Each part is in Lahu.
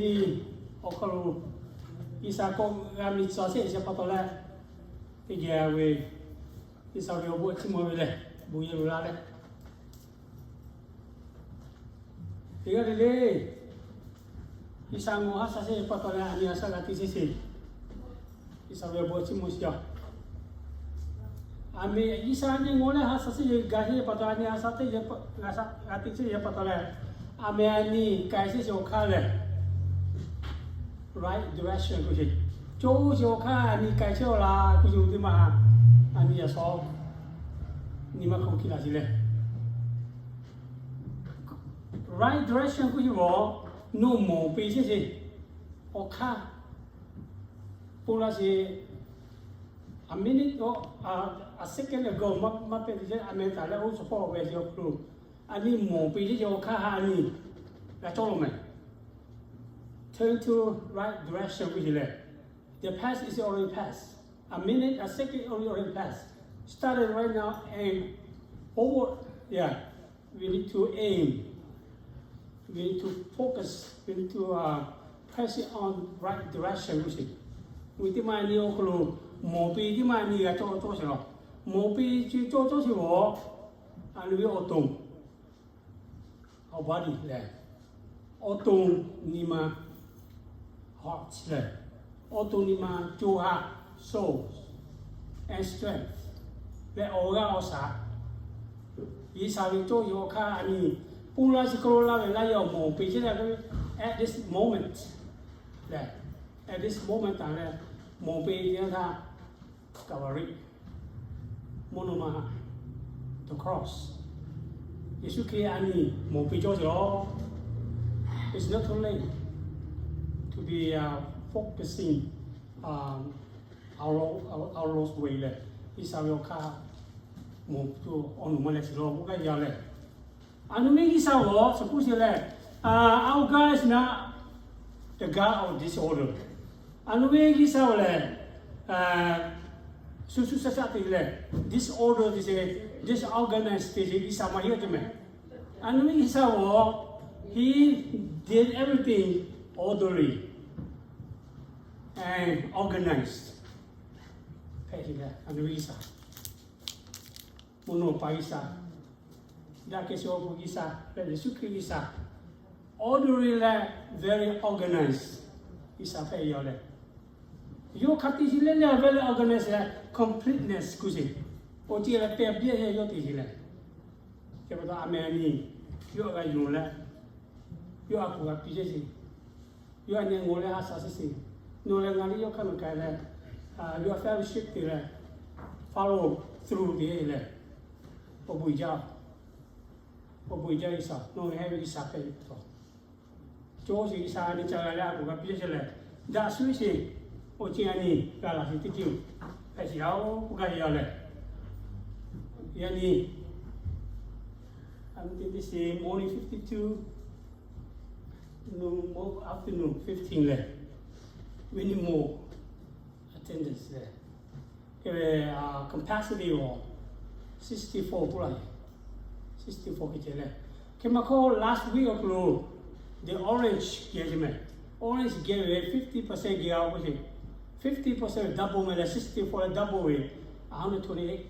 Awˬ hk'aw lo G'uiˬsha k'awꞈ g'a mi tcuh shehˆ shehˆ pa taw leh, teˇ geh ve G'uiˬsha ve awˬ bon chiˇ mvuh ve lehˬ, bon yehˬ lo laˇ leh, teˇ g'aˇ le le G'uiˬsha ngawˬ ha shaˍ shehˆ shehˆ pa taw leh, a nyi a shaꞈ g'a te shehˆ shehˆ, G'uiˬsha ve awˬ bon chiˇ mvuh shiˍ yaˇ. A meh G'uiˬsha a nyi ngawˬ leh ha shaˍ shehˆ shehˆ g'a shehˆ shehˆ pa taw, a nyi a shaꞈ teˇ g'a te shehˆ shehˆ pa taw leh, a meh a nyi k'ai shehˆ shehˆ awˬ hk'aˇ lehˬ, right direction k'oˆ sheˍ. Coˇ shehˍ awˬ hk'aˇ a nyi k'ai chehˇ-aw laˇ k'oˆ sheˍ teˇ maˇ, a nyi a shaꞈ nyi ma hk'aw kiˇ laꞈ sheˍ leh, right direction k'oˆ sheˍ ve, nawˬ mawˬ piˇ shehˆ shehˆ awˬ hk'aˇ, po la sheˍ, a minute, a second ago maˇ pehˇ te chehˇ, a meh taˍ leh oˇ suhˍ hpawˇ ve awˬ hk'aw lo, a nyi mawˬ piˇ shehˆ shehˆ awˬ hk'aˇ ha a nyi g'a cawˇ lo meh. Turn to right direction k'oˆ sheˍ leh, the past is already past. A minute, a second already already past. Started right now and forward. Yeah, we need to aim. We need to focus. We need to press it on right direction k'oˆ sheˍ. Ve teˇ maˇ nyi awˬ hk'aw lo mawˬ piˇ teˇ maˇ nyi g'a cawˇ cawˇ sheˍ law. Mawˬ piˇ chi cawˇ cawˇ sheˍ ve, a nyi ve awˬ to, awˬ body lehˬ, awˬ to nyi ma, heart lehˬ, awˬ to nyi ma, co ha, soul and strength leh awˬ g'aˇ awˬ shaˍ, G'uiˬsha ve cawˇ yaw hk'aˇ a nyi, po la chi hk'aw lo laˇ ve laˇ yaw mawˬ piˇ chehˇ leh, at this moment lehˬ, at this moment taˍ leh mawˬ piˇ teˇ yanˇ htaˇ, Calvary, mvuhˇ naw ma, the cross, Yeˍsuˆ Hkriꞈ a nyi mawˬ piˇ cawˇ sheˍ law. It's not too late to be focusing our Lord's way lehˬ, G'uiˬsha ve awˬ hk'aˇ mawˬ tuˬ awˬ nuˬ maˇ leh sheˍ law k'oˆ gaˇ yaˇ lehˬ. A nu ve G'uiˬsha awˬ suppose lehˬ, our God is not the God of disorder. A nu ve G'uiˬsha awˬ lehˬ, shu shu shaˉ shaˉ te lehˬ, disorder te sheˍ, disorganized te sheˍ G'uiˬsha maˇ heˆ te meh. A nu ve G'uiˬsha awˬ, He did everything orderly and organized. Hpehꞈ sheˍ lehˬ, a nu ve G'uiˬsha, mvuhˇ naw pa G'uiˬsha, daꞈ kehˬ shu awˬ pon G'uiˬsha leh Yeˍsuˆ Hkriꞈ G'uiˬsha, orderly leh very organized G'uiˬsha hpehꞈ yaw lehˬ, yawˇ hk'a te sheˍ leh leh very organized leh completeness k'oˆ sheˍ. Awˬ ceuˬ leh pehˬ biˇ yehˇ yawˇ te sheˍ leh, hk'e pa taw a meh a nyi yawˇ g'a yonˍ leh, yawˇ a kuˬ g'a piˇ sheˍ. Yawˇ a nyi ngawˬ leh ha shaˍ shehˍ shehˍ, nawˬ leh ngaˬ liˇ yawˇ hk'aˇ maˬ k'ai leh, yawˇ fellowship te leh, follow through te leh, awˬ bon uiˍ jaˇ, awˬ bon uiˍ jaˇ G'uiˬsha, nawˬ heh ve G'uiˬsha hpehꞈ ve pa taw, co sheˍ G'uiˬsha a nyi ca g'a leh a kuˬ g'a piˇ sheˍ leh, daꞈ shu sheˍ, awˬ ceuˬ a nyi g'a laˬ sheˍ teˇ ceuˬ hpehꞈ sheˍ yaˇ-oˬ k'oˆ gaˇ ve yaˇ lehˬ, yaˇ nyi, a nyi te teˇ sheˍ morning fifty two, no more afternoon fifteen leh, we need more attendance leh, hk'e ve capacity awˬ sixty four k'oˆ laˇ, sixty four hk'e ceh leh, hk'e maˇ hkawˇ last week awˬ hk'aw lo the orange geh ce meh, orange geh ve fifty percent geh a k'oˆ ce, fifty percent double meh leh sixty four leh double ve, a ha ne to ne,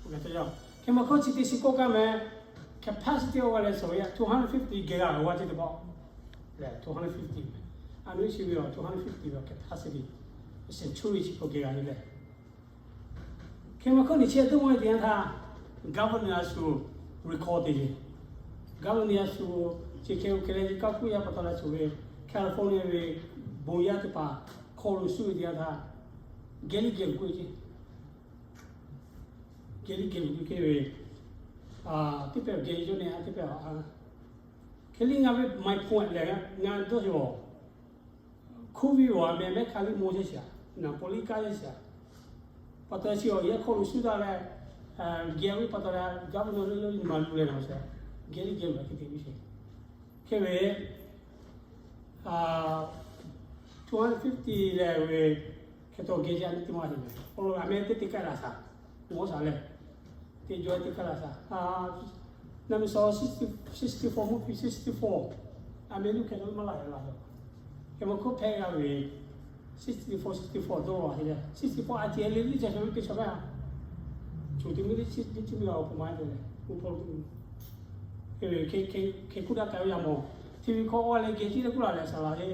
hk'e maˇ hkawˇ chi teˇ shiˍ kawˆ kaˇ meh, capacity awˬ g'a leh shawˍ ve two hundred fifty geh g'a ve g'a ce teˇ pawˆ leh two hundred fifty meh, a nu chi ve awˬ two hundred fifty ve capacity, century chi hk'aw geh g'a ve leh, hk'e maˇ hkawˇ nyi chi a dawˇ maˇ ve teˇ yanˇ htaˇ, governor a shu record te ve, governor a shu chi hk'e hk'e leh kaˇ kuˇ yaˇ pa taw la shu ve, California ve bon yaˇ teˇ hpaˍ hk'aw lo shu ve teˇ yanˇ htaˇ, geh liˇ geh lo k'oˆ ce, geh liˇ geh lo k'oˆ ce ve, teˇ pehˍ geh yawˇ ne a teˇ pehˍ a, hk'e liˇ ngaˬ ve my point lehˬ, ngaˬ dawˇ ve awˬ COVID awˬ a meh mehˉ hk'a liˇ maw chehˇ shaˍ, naˍ paw liˇ kaˇ chehˇ shaˍ, pa taw chi awˬ yaˇ hk'aw lo shu daꞈ leh, geh ve pa taw leh governor leuˉ leuˉ maˍ lu leh naˬ shaˍ, geh liˇ geh lo a hk'e te ve sheˍ. Hk'e ve two hundred fifty leh ve hk'e taw geh yaˇ teˇ maˇ te ve, awˬ lawn a meh teˇ te kaˇ laˬ shaˍ, mawˇ shaˍ leh, teˇ jawˇ teˇ kaˇ laˬ shaˍ, naˍ miˬ shaw sixty four mvuhˇ hpiˇ sixty four, a meh nuˇ hk'e k'o maˇ laˬ yaˇ laˬ yaˇ Hk'e ma hk'oˆ hpehˇ g'a ve, sixty four, sixty four dawˇ a te leh, sixty four a ceh le liˇ ca shaw ve teˇ chaw maˇ, choˬ te miˇ liˇ chi miˇ g'a awˬ hk'aw ma te leh, hk'e hk'e hk'e hkuˇ daꞈ k'ai ve yaˇ mawˬ, TV hk'aw awˬ g'a leh geh tiˉ leh k'oˆ laˬ leh saˍ laˍ le,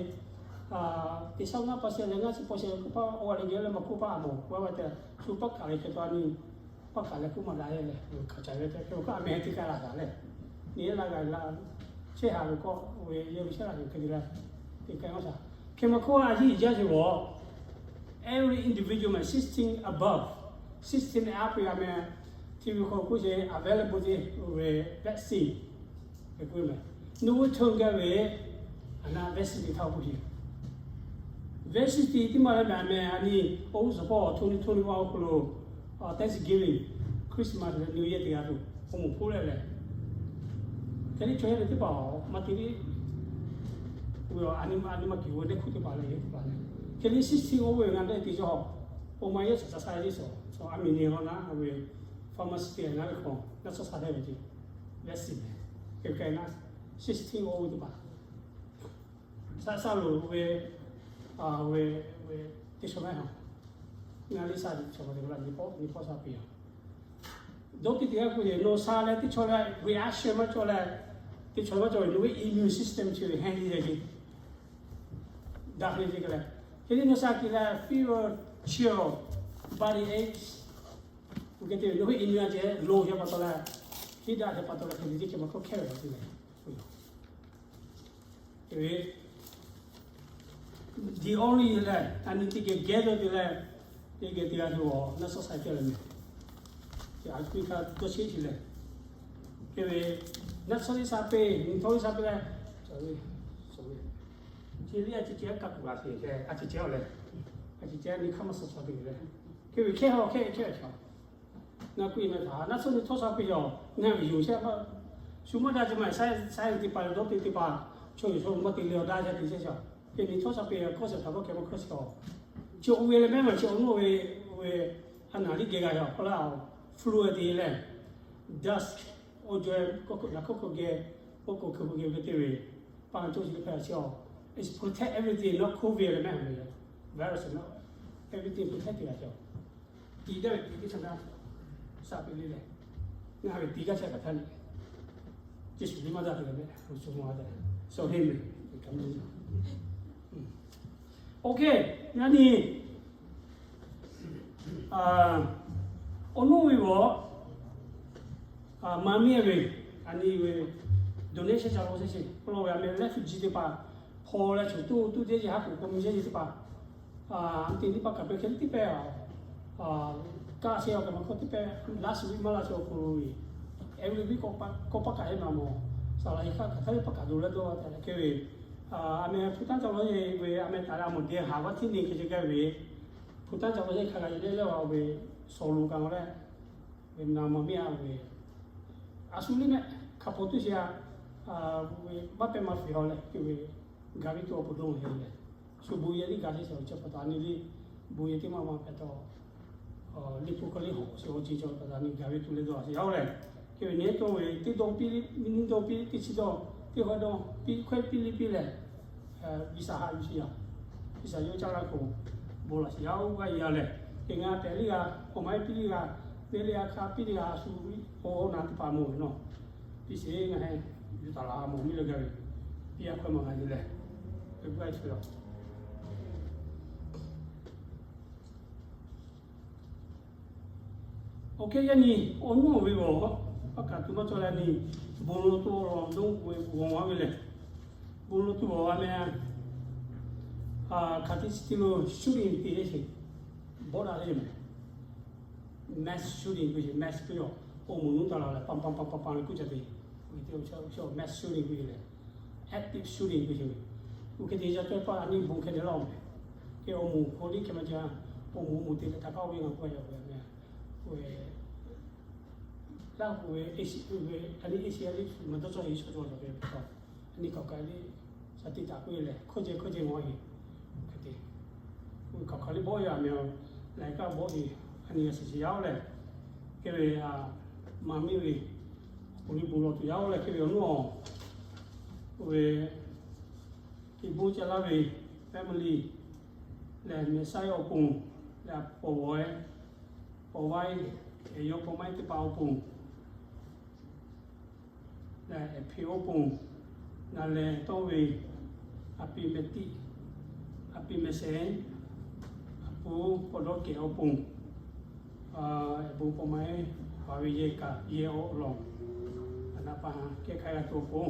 teˇ shaˉ ngaˇ pa sheh leh ngaˇ chi pa sheh k'oˆ paˇ awˬ g'a leh geh leh ma hk'oˆ paˇ a mawˬ k'oˆ a ve tehꞈ shu paˇ kaꞈ ve hk'e taw a nyi paˇ kaꞈ leh k'oˆ maˇ daꞈ leh, hkanˍ ca ve tehꞈ hk'e kaꞈ a meh teˇ kaꞈ laˬ taˍ leh, nyi laˇ g'a la, chehˇ haˍ ve k'awꞈ ve yehˇ ve shehˉ laˬ ve hk'e te leh, teˇ kaꞈ maˇ shaˍ. Hk'e ma hk'oˆ a yiˇ jaˇ ve g'awˬ, every individual meh sixteen above, sixteen a piˇ a meh, TV hk'aw k'oˆ sheˍ available te ve vaccine, k'oˆ meh, nawˬ hui htawˇ gaˇ ve, a naˆ vaccine te htaˇ k'oˆ sheˍ. Vaccine te tiˉ maˇ leh meh a meh a nyi, oˇ suhˍ hpawˇ awˬ htoˇ nyi htoˇ nyi awˬ hk'aw lo, Thanksgiving, Christmas leh New Year teˇ g'aˇ tuˬ awˬ moˍ hpoˆ leh leh, hk'e liˇ chaw yaˇ ve teˇ hpaˍ maˇ te liˇ, a nyi a nyi maˇ kiˬ g'aw leh hkuˇ teˇ hpaˍ leh yehˬ teˇ hpaˍ leh, hk'e liˇ sixteen oˇ ve ngaˬ leh te cawˇ, awˬ ma yehˇ shaˍ ca sha yehˇ shaˍ, a miˬ nyi g'aw naˉ ve pharmacy te ngaˬ ve hk'aw naˆ tsuhˇ sha hpehˇ ve ce, vaccine, hk'e hk'e naˆ sixteen oˇ ve teˇ hpaˍ sha sha loˬ ve, ve, ve teˇ chaw maˇ ha, ngaˬ liˇ sha ve chaw ma te la nyi hpawˇ nyi hpawˇ sha piˇ a. Dawˇ piˇ teˇ g'aˇ k'oˆ ve, nawˬ sha leh teˇ chaw leh reaction maˇ cawˬ leh, teˇ chaw maˇ cawˬ ve nawˬ ve immune system chi ve heh liˇ leh ce, daꞈ ve ce leh, hk'e liˇ nawˬ sha kiˬ leh fever, chill, body aches, oˇ hk'e te ve nawˬ ve immune a ce low hk'e pa taw leh, hk'e daꞈ hk'e pa taw leh hk'e te ce hk'e ma hk'oˆ hkehˇ ve ce leh, the only leh a nyi teˇ geh geh dawˇ te leh, teˇ geh teˇ g'aˇ tuˬ awˬ naˆ tsuhˇ sha te leh meh, a piˇ htaˇ dawˇ sheˉ ce leh, hk'e ve naˆ tsuhˇ liˇ sha peˇ, nyi htawˇ liˇ sha peˇ leh, chi liˇ a ceh ceh kaꞈ kuˬ g'a sheˍ, a ceh ceh a leh, a ceh ceh nyi hk'aˇ maˇ sha sha te leh, hk'e ve hkehˇ haw hkehˇ hkehˇ ve chaw Ngaˬ k'oˆ e meh htaꞈ naˆ tsuhˇ nyi htawˇ sha piˇ yaˬ, ngaˬ ve yoˬ shehˆ ma, shu maˇ daꞈ ce maˇ sha, sha teˇ hpaˍ leh dawˇ te teˇ hpaˍ, chaw yoˬ chaw maˇ te leh awˬ daꞈ yaˇ te chehˇ shaˍ. Hk'e nyi htawˇ sha piˇ yaˬ hkawˇ shehˍ htaꞈ kawˇ hkeh maˇ hkawˇ shehˍ a. Chi oˇ ve leh mehˉ maˬ chi awˬ nawˇ ve, oˇ ve a naˍ liˇ geh g'a yaˬ k'oˆ laˇ, flu te leh, dust, awˬ jawˇ, laꞈ hkawˇ hkawˇ geh, k'oˆ k'oˆ hk'e k'oˆ geh ve teˇ ve, pa cawˇ chi teˇ hpaˍ chi a, it's protect everything, not COVID leh mehˉ ve virus, not everything protect te g'a ce. Tiꞈ gaˇ ve tiꞈ teˇ chaw gaˇ, sha piˇ le leh, ngaˬ ve tiꞈ gaˇ chehˇ kaꞈ htaˇ le, Yeˍsuˆ liˇ maˇ daꞈ te leh meh, awˬ shu maˇ daꞈ, sawˬ heˆ meh, OK, yaꞈ nyi awˬ nuˇ ve g'awˬ, maˇ miˇ ve, a nyi ve, donation ca lo sheˍ sheˍ, k'oˆ lo ve a meh refugee teˇ hpaˍ, hpaw leh choˬ tuˇ tuˇ teˇ yeˇ haˉ k'oˍ k'o mi yeˇ yeˇ teˇ hpaˍ, a teˇ teˇ hpaˍ kaꞈ pehˇ hk'e teˇ pehˇ, kaˇ sheˍ awˬ kaꞈ maˇ hk'oˆ teˇ pehˇ, last week maˇ laˇ sheˍ awˬ hk'aw lo ve, every week k'awꞈ pa kaꞈ heˆ ma mawˬ, saˍ laˍ yeˬ hk'aˇ kaꞈ htaˇ ve pa kaꞈ doˬ leh dawˇ a tehꞈ hk'e ve, a meh hpu tanˇ ca lo yeˬ ve a meh taˍ leh a mawˬ deh haˍ vaˇ htiˇ nyi hk'e ce gaˇ ve, hpu tanˇ ca lo yeˬ hk'a g'a yeˬ leh leh a ve, shawˍ loˍ kaꞈ leh, ve na maˇ miˇ a ve, a shu liˇ meh, hk'a hpaw tuˇ sheˍ a, ve maˇ pehˇ maˇ fiˍ a leh hk'e ve, gaˬ ve tuˬ awˬ pon dawˇ heˆ leh, shu bon yehˬ liˇ gaˬ sheˍ sheˍ awˬ ceuˬ pa taw a nyi liˇ, bon yehˬ teˇ maˇ maˇ hpehꞈ taw, liˇ hpu hk'aw liˇ hawꞈ sheˍ awˬ ceuˬ ceuˬ pa taw a nyi gaˬ ve tuˬ leh dawˇ sheˍ yaˇ oˬ leh, hk'e ve nyi tawˇ ve teˇ dawˇ piˇ, nyiˇ dawˇ piˇ, teˇ chi dawˇ, teˇ hkawehˇ dawˇ piˇ, hkawehˇ piˇ liˇ piˇ leh, visaˍ haꞈ yuˬ sheˍ yaˇ, visaˍ yawˇ caˇ laˇ k'o, bon laˬ sheˍ yaˇ oˇ g'aˇ yaˇ leh, teˇ ngaˇ tehꞈ liˇ g'a, awˬ ma piˇ liˇ g'a, teˇ liˇ g'a hk'a piˇ liˇ g'a, a shu oˇ na teˇ hpaˍ mawˬ ve nawˬ, piˇ sheˍ ngaˬ heˆ, yuˬ taˍ laˬ mawˬ miˇ leh gaˬ ve, piˇ a hkawehˇ maˇ g'a nyi leh, ve g'aˇ chi lawˬ. OK, yaꞈ nyi awˬ nuˇ ve g'awˬ, paˇ kaꞈ tuˬ maˇ cawˬ leh nyi, bon lo tuˬ awˬ lawn dawˇ ve g'awˬ a ve lehˬ, bon lo tuˬ awˬ g'a meh, hk'aˬ teˇ chi teˇ lo shooting te sheˍ, bawˆ daꞈ le meh, mass shooting k'oˆ sheˍ, mass k'oˆ yaˬ, awˬ moˍ nuˇ taˍ la leh pa pa pa pa pa leh k'oˆ ca te, mass shooting k'oˆ sheˍ leh, active shooting k'oˆ sheˍ ve, oˇ hk'e te ca cawˇ paˇ a nyi bon hk'e te laˇ oˬ meh, hk'e awˬ moˍ hk'aw liˇ hk'e maˇ ca, awˬ moˍ awˬ moˍ te leh htaꞈ kaˇ oˇ ve ngaˬ k'oˆ a yaˬ ve meh, laˇ k'oˆ ve, a nyi Asia liˇ maˇ dawˇ cawˇ e chaw cawˬ ve pa taw, a nyi kaꞈ kaꞈ liˇ, shaˍ tiꞈ taꞈ k'oˆ e leh hkawˇ ceh hkawˇ ceh ngawˬ e, hk'e te, kaꞈ kaꞈ liˇ bawˆ yaꞈ meh, laiˬ kaˇ bawˆ e, a nyi a shiˍ shiˍ yaˇ oˬ leh, hk'e ve, maˇ miˇ ve, awˬ hk'aw liˇ bon lawˬ tuˬ yaˇ oˬ leh hk'e ve awˬ nuˇ awˬ, oˇ ve, iꞈ bon ca laˇ ve family lehˬ, mehˬ saiˉ awˬ pon lehˬ, pawˍ vawˬ-e, pawˍ vaiˉ, ehˬ yawˇ pawˇ maiˉ teˇ hpaˍ awˬ pon lehˬ, ehˬ hpeꞈ awˬ pon, ngaˬ lehˬ tawˇ ve, a pi meh tiˆ, a pi meh shehˍ, a pu k'awꞈ dawˇ kehˬ awˬ pon, ehˬ bon pawˇ maiˉ paˍ ve yehˬ kaꞈ yehˬ awˬ lawˬ, a naˍ paˍ ha kehˉ hk'aˇ g'a tuˬ awˬ pon,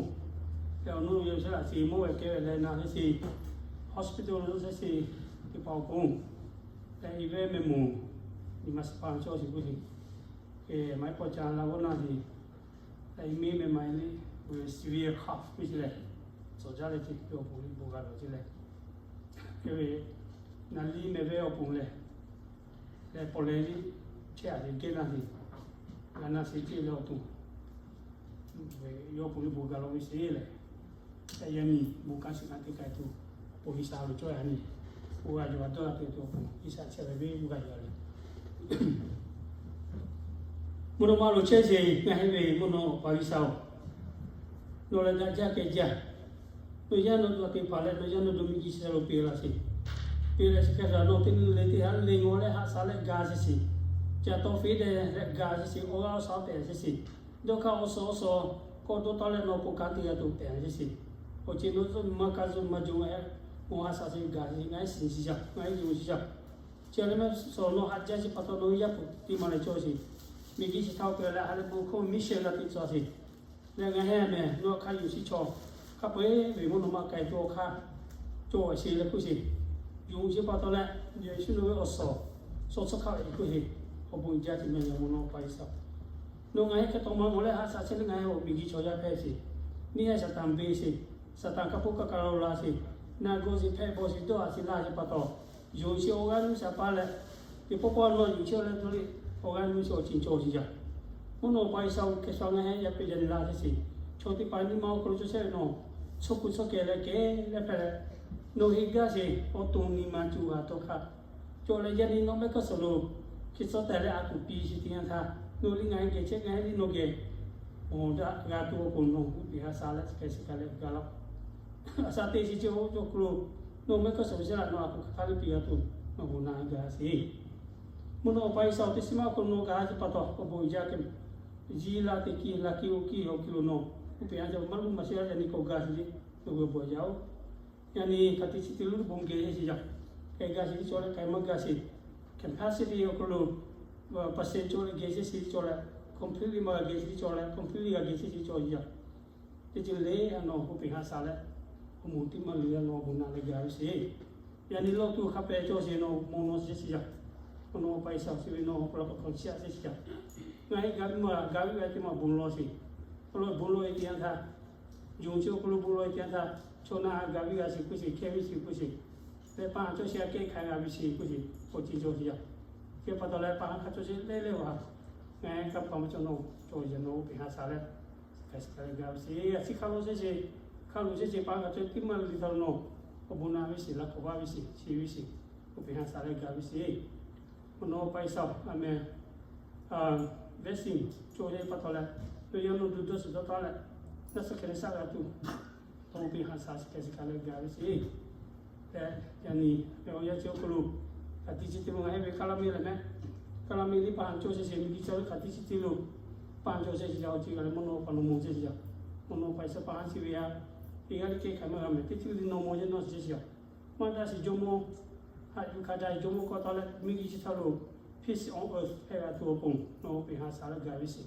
lehˬ awˬ nuˇ yehˬ sha laꞈ shi mawˇ ve kehˉ ve leh na sheˍ shiˍ, hospital lo sheˍ shiˍ teˇ hpaˍ awˬ pon, lehˬ i ve meh moˍ, nyi ma shiˍ paˍ cawˇ shiˍ k'oˆ shiˍ, kehˬ maˇ heˆ pawˇ ca la g'awˇ na shiˍ, lehˬ i miˇ meh ma le, severe cough k'oˆ shiˍ lehˬ, tcuhˍ jaˇ leh ce ve awˬ pon liꞈ bon g'a lawˬ ce lehˬ, kehˬ ve naˍ liˇ meh ve awˬ pon lehˬ, lehˬ pawˍ lehˬ liˇ chehˇ a le geh na shiˍ, g'a na shiˍ ce leh awˬ to ve yawˇ pon liꞈ bon g'a lawˬ ve sheˍ lehˬ, yaꞈ nyi bon kanˉ shiˍ kanˉ te k'ai tuˬ, awˬ pon G'uiˬsha lo cawˇ yaꞈ nyi, bon g'a yuˬ a dawˇ a te tuˬ awˬ pon G'uiˬsha chehˇ ve ve bon g'a yuˬ a le. Mvuhˇ naw ma lo chehˇ sheˍ, ngaˬ hui ve mvuhˇ naw paˍ G'uiˬsha-oˬ, nawˬ lehˬ daꞈ jaˇ kehˬ jaˇ. Nawˬ yaˇ nawˬ duˬ teˇ hpaˍ leh nawˬ yaˇ nawˬ duˬ miˬguiˬ chi htaꞈ lo peꞈ laˇ sheˍ. Peꞈ leh chi hk'e kaꞈ nawˬ teˇ nyi le teˇ ha le ngaw leh haꞈ shaˍ leh ga sheˍ shiˍ. Ca taw feˍ deh leh ga sheˍ shiˍ. Awˬ g'aˇ awˬ shaˍ pehˍ sheˍ shiˍ. Dawˇ hk'aˇ awˬ suhˍ awˬ suhˍ k'awꞈ dawˇ tawˆ leh nawˬ k'o kanˉ te g'a tuˬ pehˍ sheˍ shiˍ. Awˬ ceuˬ nawˬ zuhˆ maˇ ka zuhˆ maˇ jawˬ-e, awˬ haꞈ shaˍ sheˍ ga sheˍ, ngaˬ hui shiˍ shiˍ jaˇ, ngaˬ hui yonˍ shiˍ jaˇ. Chi lehˬ mehˆ suhˍ nawˬ haꞈ jaˇ sheˍ pa taw nawˬ yaˇ puˬ teˇ ma leh cawˇ sheˍ. Miˬguiˬ chi htaꞈ oˇ hk'e leh ha lehˬ bon hkawˇ miˉ shehˍ g'a teꞈ tcuh sheˍ. Leh ngaˬ hui mehˬ nawˬ hk'a yonˍ shiˍ chaw, hk'a peu-eˬ ve mvuhˇ naw ma k'ai tuˬ awˬ hk'aˇ cawˬ sheˍ leh k'oˆ sheˍ. Yonˍ sheˍ pa taw leh, Yeˍsuˆ nawˬ ve awˬ suhˍ shaw tcuh hk'aˇ ve k'oˆ sheˍ. Awˬ bon jaˇ ce meh yaꞈ mvuhˇ naw paˍ G'uiˬsha, nawˬ ngaˬ hui hk'e taw ma mawˬ leh haꞈ shaˍ chehˇ leh ngaˬ hui awˬ miˬguiˬ chaw yaˇ hpehꞈ sheˍ. Neˇ haiˬ Saˍtanˍ beˬ sheˍ. Saˍtanˍ kaˇ poˆ kaˇ ka lo la sheˍ. Na gawˇ sheˍ, hpehˇ bawˬ sheˍ, dawˇ haꞈ sheˍ laˇ sheˍ pa taw, yonˍ sheˍ awˬ g'aˇ nuˇ shaˍ paˇ leh, teˇ pawˆ pawˆ nawˬ yonˍ sheˍ leh dawˇ le, awˬ g'aˇ nuˇ sheˍ awˬ ceuˬ cawˬ sheˍ jaˇ. Mvuhˇ naw paˍ G'uiˬsha-oˬ, hk'e sha ngaˬ hui yaˇ pehˬ yaˇ nyi la sheˍ shiˍ. Chaw teˇ hpaˍ nyi ma awˬ hk'aw lo cawˬ chehˇ ve nawˬ, chaw kuˬ chaw kehˬ leh kehˬ leh hpehꞈ leh, nawˬ heˆ gaˇ sheˍ. Awˬ to nyi ma cuˬ g'a tawˇ hk'aˇ cawˬ leh yaˇ nyi nawˬ mehˆ hk'aˇ suhˍ lo hk'e tcuhˉ tehˬ leh a kuˬ piˇ sheˍ teˇ yanˇ htaˇ, nawˬ liˇ ngaˬ hui geh chehˇ, ngaˬ hui liˇ nawˬ geh, awˬ daꞈ g'a tuˬ awˬ pon nawˬ uˉ peꞈ haꞈ shaˍ leh chi hk'e shiˍ ka leh gaˬ laˇ. A shaˍ te shiˍ ce oˇ cawˬ hk'aw lo, nawˬ mehˆ hk'aˇ suhˍ lo chehˇ laˇ, nawˬ a kuˬ hk'aˬ htaˇ liˇ piˇ g'a tuˬ nawˬ bon na g'a sheˍ. Mvuhˇ naw paˍ G'uiˬsha-oˬ, teˇ shiˍ maˇ awˬ hk'aw lo nawˬ gaˬ a ce pa taw awˬ bon jaˇ kehˬ. Yiˇ la teꞈ kiˇ la kiˇ oˇ kiˇ awˬ hk'aw lo nawˬ uˉ peꞈ haꞈ shaˍ maˇ luˇ maˇ shehˇ yaˇ nyi k'awꞈ gaˬ sheˍ le, nawˬ g'a bon jaˇ-oˬ. Yaꞈ nyi hk'aˬ te chi te lo bon geh sheˍ jaˇ. K'ai gaˇ sheˍ tiˉ cawˬ leh k'ai maˇ gaˇ sheˍ. Capacity awˬ hk'aw lo, percent cawˬ leh geh sheˍ tiˉ cawˬ leh, completely maˇ g'a geh sheˍ tiˉ cawˬ leh, completely g'a geh sheˍ tiˉ cawˬ jaˇ. Teˇ ceuˬ le, a nawˬ uˉ peꞈ haꞈ shaˍ leh, awˬ moˍ teˇ maˇ le, a nawˬ bon na leh gaˬ ve sheˍ. Yaꞈ nyi lawˇ tuˬ hk'a pehꞈ cawˬ sheˍ, nawˬ mawˬ nawˬ sheˍ sheˍ jaˇ. Mvuhˇ naw paˍ G'uiˬsha-oˬ, chi ve nawˬ awˬ hk'aw lo k'awꞈ hkanˍ chiˇ aꞈ sheˍ sheˍ jaˇ. Ngaˬ hui gaˬ ve maˇ gaˬ ve a teˇ maˇ bon lawˬ sheˍ. Awˬ lawn bon lawˬ-e teˇ yanˇ htaˇ, yonˍ chi awˬ hk'aw lo bon lawˬ-e teˇ yanˇ htaˇ, chaw na ha gaˬ ve g'a sheˍ k'oˆ sheˍ, hkehˇ ve sheˍ k'oˆ sheˍ, leh pa haꞈ cawˇ sheˍ a kehˉ hk'a g'a ve sheˍ k'oˆ sheˍ, awˬ ceuˬ cawˬ sheˍ jaˇ. Chi pa taw leh pa haꞈ hk'a cawˇ sheˍ leh leh awˬ ha, ngaˬ hui kaˇ pa maˇ cawˇ nawˬ cawˬ yaˇ nawˬ uˉ peꞈ haꞈ shaˍ leh, hk'e shiˍ ka leh gaˬ ve sheˍ. A ciˉ hk'a lo sheˍ sheˍ, hk'a lo sheˍ sheˍ pa haꞈ hk'a cawˇ teˇ maˇ le le taw nawˬ, awˬ bon na ve sheˍ, laꞈ hk'awꞈ vaˇ ve sheˍ, chi ve sheˍ, uˉ peꞈ haꞈ shaˍ leh gaˬ ve sheˍ. Mvuhˇ naw paˍ G'uiˬsha-oˬ, amen. Blessing cawˬ sheˍ pa taw leh, nawˬ yaˇ nawˬ duˬ dawˇ shiˍ dawˇ taˍ leh, naˆ suhˉ hkeh leh shaˆ g'a tuˬ, tawˇ uˉ peꞈ haꞈ shaˍ chi hk'e shiˍ ka leh gaˬ ve sheˍ. Yaꞈ nyi awˬ yanˇ chi awˬ hk'aw lo, hk'aˬ te chi te lo ngaˬ hui ve kaˇ laˇ miˇ lehˬ mehˆ, kaˇ laˇ miˇ liˇ pa haꞈ cawˇ sheˍ sheˍ, miˬguiˬ chi ve hk'aˬ te chi te lo pa haꞈ cawˇ sheˍ sheˍ jaˇ, awˬ ceuˬ g'a leh mvuhˇ naw paˍ nawˬ mawˬ sheˍ sheˍ jaˇ. Mvuhˇ naw paˍ G'uiˬsha pa haꞈ chi ve yaˇ, teˇ g'aˇ le kehˉ hk'aˬ maˇ g'a mehˍ, teˇ ceuˬ le nawˬ mawˬ yaˇ nawˬ sheˍ sheˍ jaˇ. Maˇ daꞈ sheˍ jawˇmawˇ, haꞈ yuˬ hkanˍ daꞈ jawˇmawˇ k'awꞈ taw leh miˬguiˬ chi htaꞈ lo peace on earth hpehꞈ g'a tuˬ awˬ pon nawˬ uˉ peꞈ haꞈ shaˍ leh gaˬ ve sheˍ.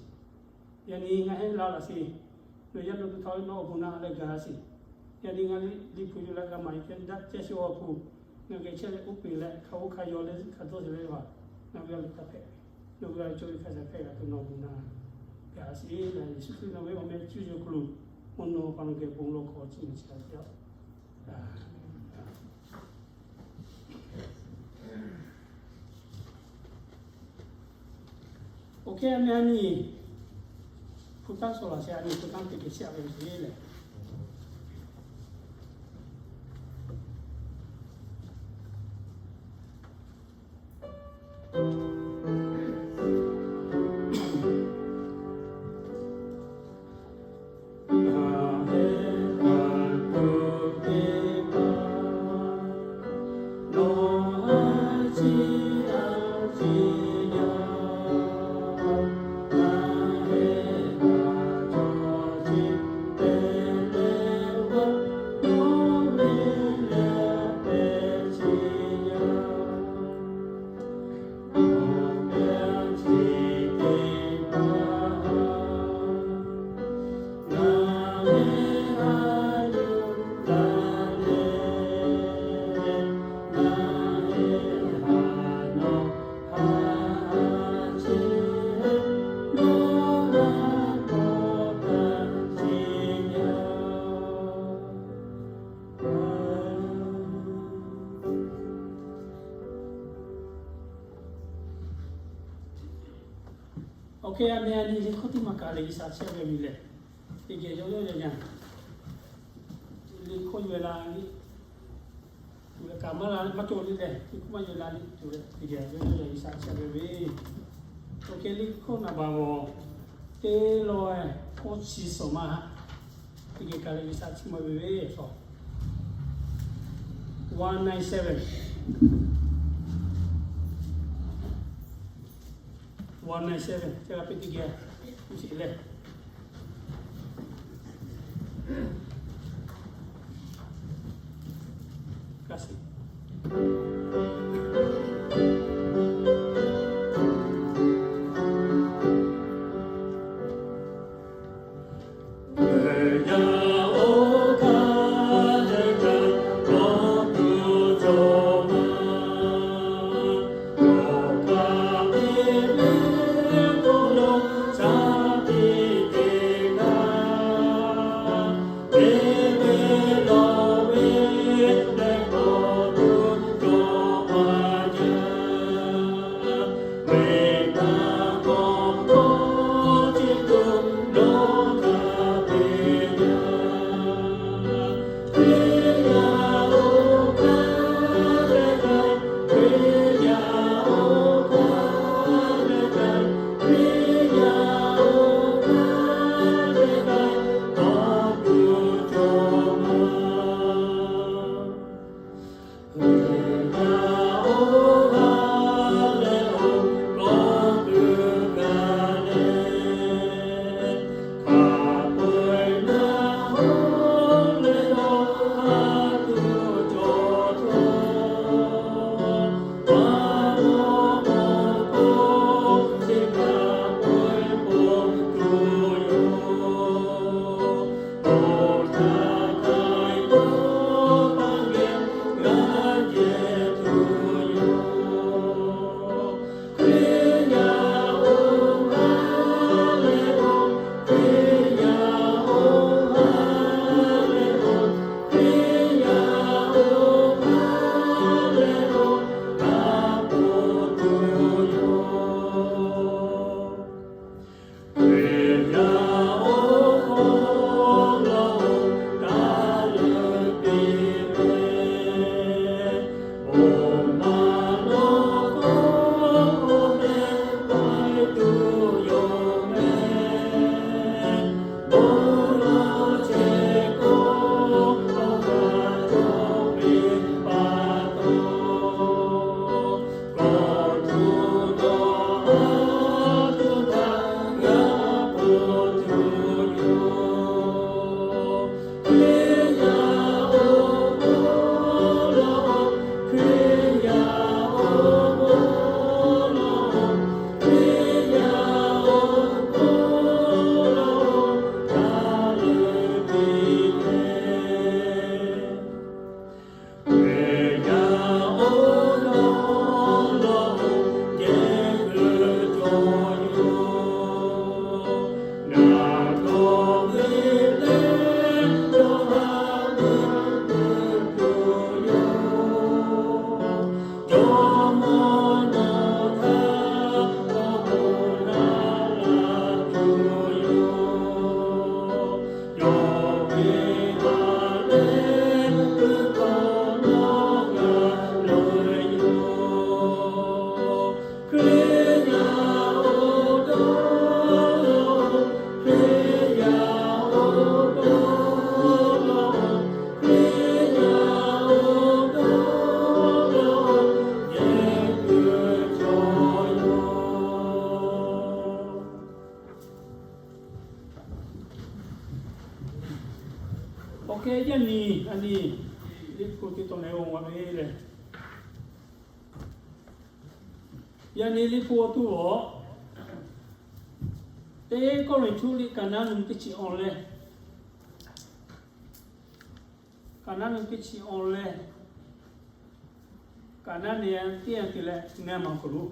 Yaꞈ nyi ngaˬ hui laˇ laꞈ sheˍ, nawˬ yaˇ nawˬ duˬ htaꞈ nawˬ awˬ bon na leh gaˬ sheˍ. Yaꞈ nyi ngaˬ liꞈ hpu yuˬ leh g'a maˍ yuˬ hkeh daꞈ ceh sheˍ awˬ hk'aw, ngaˬ geh chehˇ leh uˉ peꞈ leh hk'a g'oˇ hk'a yaw leh hk'a dawˇ sheˍ leh ve htaꞈ ngaˬ hui g'a loꞈ taˇ hpehꞈ. Nawˬ hui g'a cawˇ ve hk'a shaˍ hpehꞈ g'a tuˬ nawˬ bon na gaˬ sheˍ leh, Yeˍsuˆ Hkriꞈ nawˬ ve awˬ meh cuˇ yiˍ awˬ hk'aw lo, mvuhˇ naw paˍ nawˬ geh bon lawˬ hk'aw chi ma chi a yaˇ Oˇ hk'e a meh a nyi hpu tanˇ shawˍ laꞈ sheh a nyi hpu tanˇ teꞈ kehˬ shehˆ a ve yoˬ lehˬ. Hk'e a meh a nyi liꞈ hkawˇ teˇ maˬ kaꞈ leh G'uiˬsha chiˇ mvuh ve lehˬ, teˇ geh yawˇ yawˇ yaˇ yaˇ liꞈ hkawˇ yawˇ la ve, tuˬ leh kaꞈ maˇ la maˇ cawˬ le lehˬ, teˇ hkawˇ maˇ yawˇ la le tuˬ leh teˇ geh yawˇ yawˇ yaˇ G'uiˬsha chiˇ mvuh ve. Awˬ hk'e liꞈ hkawˇ naˍ baˬ g'awˬ teˇ lawˇ k'oˆ chi suhˍ ma ha, teˇ geh kaꞈ leh G'uiˬsha chiˇ mvuh ve ve, one nine seven, one nine seven, teˇ g'aˇ pehˇ teˇ geh, uˉ sheˍ leh, ka shiˍ. Awˬ hk'e yaˇ nyi a nyi liꞈ hpu teˇ tawn leh g'a ve lehˬ, yaˇ nyi liꞈ hpu awˬ tuˬ awˬ, Teˇ Kawˇrenˍhtuˆ liꞈ kaꞈ naˉ nu teˇ chi awˬ leh, kaꞈ naˉ nu teˇ chi awˬ leh, kaꞈ naˉ nehˬ teˇ yanˇ te leh ngaˇ maˬ hk'aw lo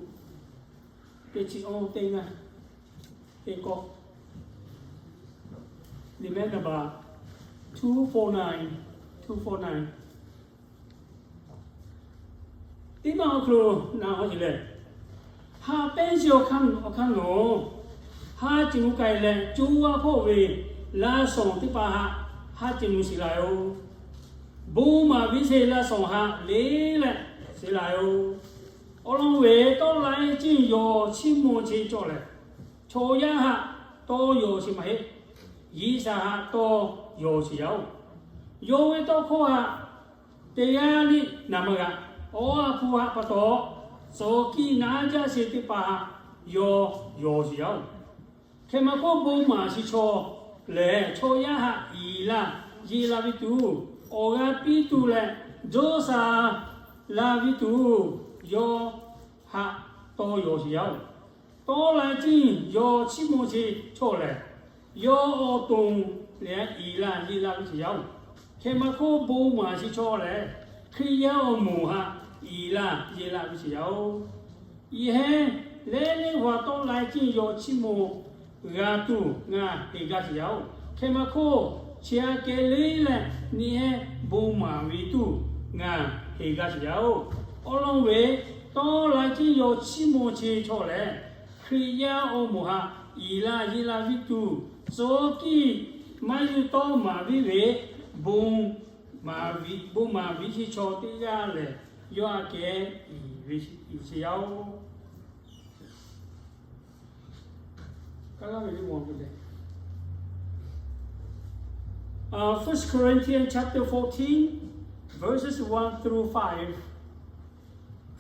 teˇ chi awˬ teˇ ngaˇ teˇ kawˆ, liꞈ mehˉ naˍ baˬ two four nine, two four nine. Teˇ maˇ awˬ hk'aw lo na awˬ e lehˬ, ha pehˉ sheˍ awˬ hk'aˇ, awˬ hk'aˇ nawˬ ha ceˬ mvuh k'ai leh co a hk'oˆ ve laˇ shawˍ teˇ hpaˍ haꞈ ha ceˬ mvuh sheˍ la yoˬ. Bon maˍ viˉ sheˍ laˇ shawˍ haꞈ le leh sheˍ la yoˬ. Awˬ lawn ve tawˇ laiˉ ciˇ yawˬ chiˇ mvuh chi cawˬ lehˬ, chaw yaˇ haꞈ tawˇ yawˬ sheˍ maˇ heˆ. Yiˇsaˍ haꞈ tawˇ yawˬ sheˍ yaˇ oˬ. Yawˇ ve tawˇ hkawˇ haꞈ teˇ g'aˇ liˇ naˍ maˇ g'a. Awˬ ha hpu haꞈ pa taw, tcuh kiˇ naˉ jaˇ sheˍ teˇ hpaˍ haꞈ yawˇ yawˬ sheˍ yaˇ oˬ. Hk'e maˇ k'oˆ, bon maˍ sheˍ chaw lehˬ, chaw yaˇ haꞈ iˍ la yeˬ la ve tuˬ, awˬ g'a piˇ tuˬ leh dawˇ sha la ve tuˬ, yawˇ haꞈ tawˇ yawˬ sheˍ yaˇ oˬ. Tawˇ laiˉ ciˇ yawˬ chiˇ mvuh sheˍ chaw lehˬ, yawˇ awˬ to lehˬ iˍ la yeˬ la ve sheˍ yaˇ oˬ. Hk'e maˇ k'oˆ, bon maˍ sheˍ chaw lehˬ, Hkriꞈ yaˇ awˬ moˍ haꞈ iˍ la yeˬ la ve sheˍ yaˇ oˬ. Iˉ heˉ lehˉ lehˉ g'a tawˆ la ciˇ yawˬ chiˇ mvuh g'a tuˬ ngaˬ heˍ g'a sheˍ yaˇ oˬ. Hk'e maˇ k'oˆ, chi aꞈ kehˬ le leh nyi heˉ bon maˍ ve tuˬ ngaˬ heˍ g'a sheˍ yaˇ oˬ. Awˬ lawn ve tawˆ la ciˇ yawˬ chiˇ mvuh chi chaw lehˬ, Hkriꞈ yaˇ awˬ moˍ haꞈ iˍ la yeˬ la ve tuˬ, tcuh kiˇ maˇ yuˬ tawˇ maˍ viˉ ve bon maˍ viˉ, bon maˍ viˉ sheˍ chaw teˇ g'aˇ lehˬ, yawˇ aꞈ kehˬ iˍ ve iˍ sheˍ yaˇ oˬ. First Corinthians chapter fourteen, verses one through five.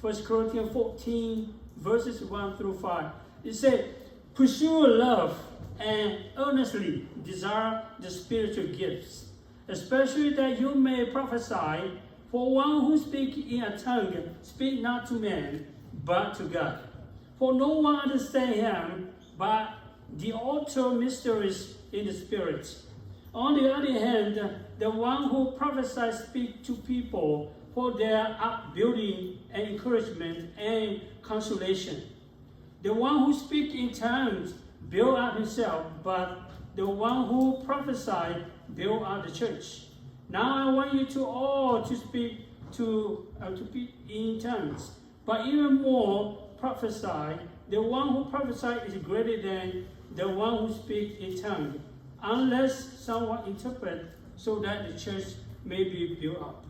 First Corinthians fourteen, verses one through five. It said, "Pursue love and earnestly desire the spiritual gifts, especially that you may prophesy. For one who speaks in a tongue speak not to men, but to God. For no one understands him, but the author mysteries in the spirit. On the other hand, the one who prophesies speak to people for their upbuilding and encouragement and consolation. The one who speaks in tongues build up himself, but the one who prophesies build up the church. Now I want you to all to speak to, uh, to speak in tongues, but even more prophesy. The one who prophesies is greater than the one who speaks in tongues, unless someone interprets, so that the church may be built up."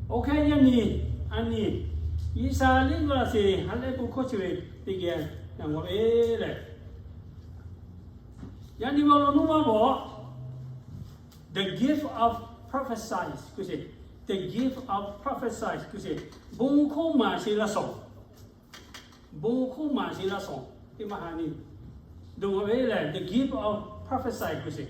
Awˬ hk'e yaˇ nyi, a nyi, G'uiˬsha liꞈ g'aˇ sheˍ ha lehˬ bon hkawˇ chi ve teˇ geh na g'aw ve lehˬ, yaˇ nyi ve awˬ lawn nuˇ maˇ bawˬ, the gift of prophecy kuˬ sheˍ, the gift of prophecy kuˬ sheˍ, bon hkawˇ maˍ sheˍ laˇ shawˍ. Bon hkawˇ maˍ sheˍ laˇ shawˍ teˇ maˇ ha nyi, dawˬ g'a ve lehˬ, the gift of prophecy kuˬ sheˍ.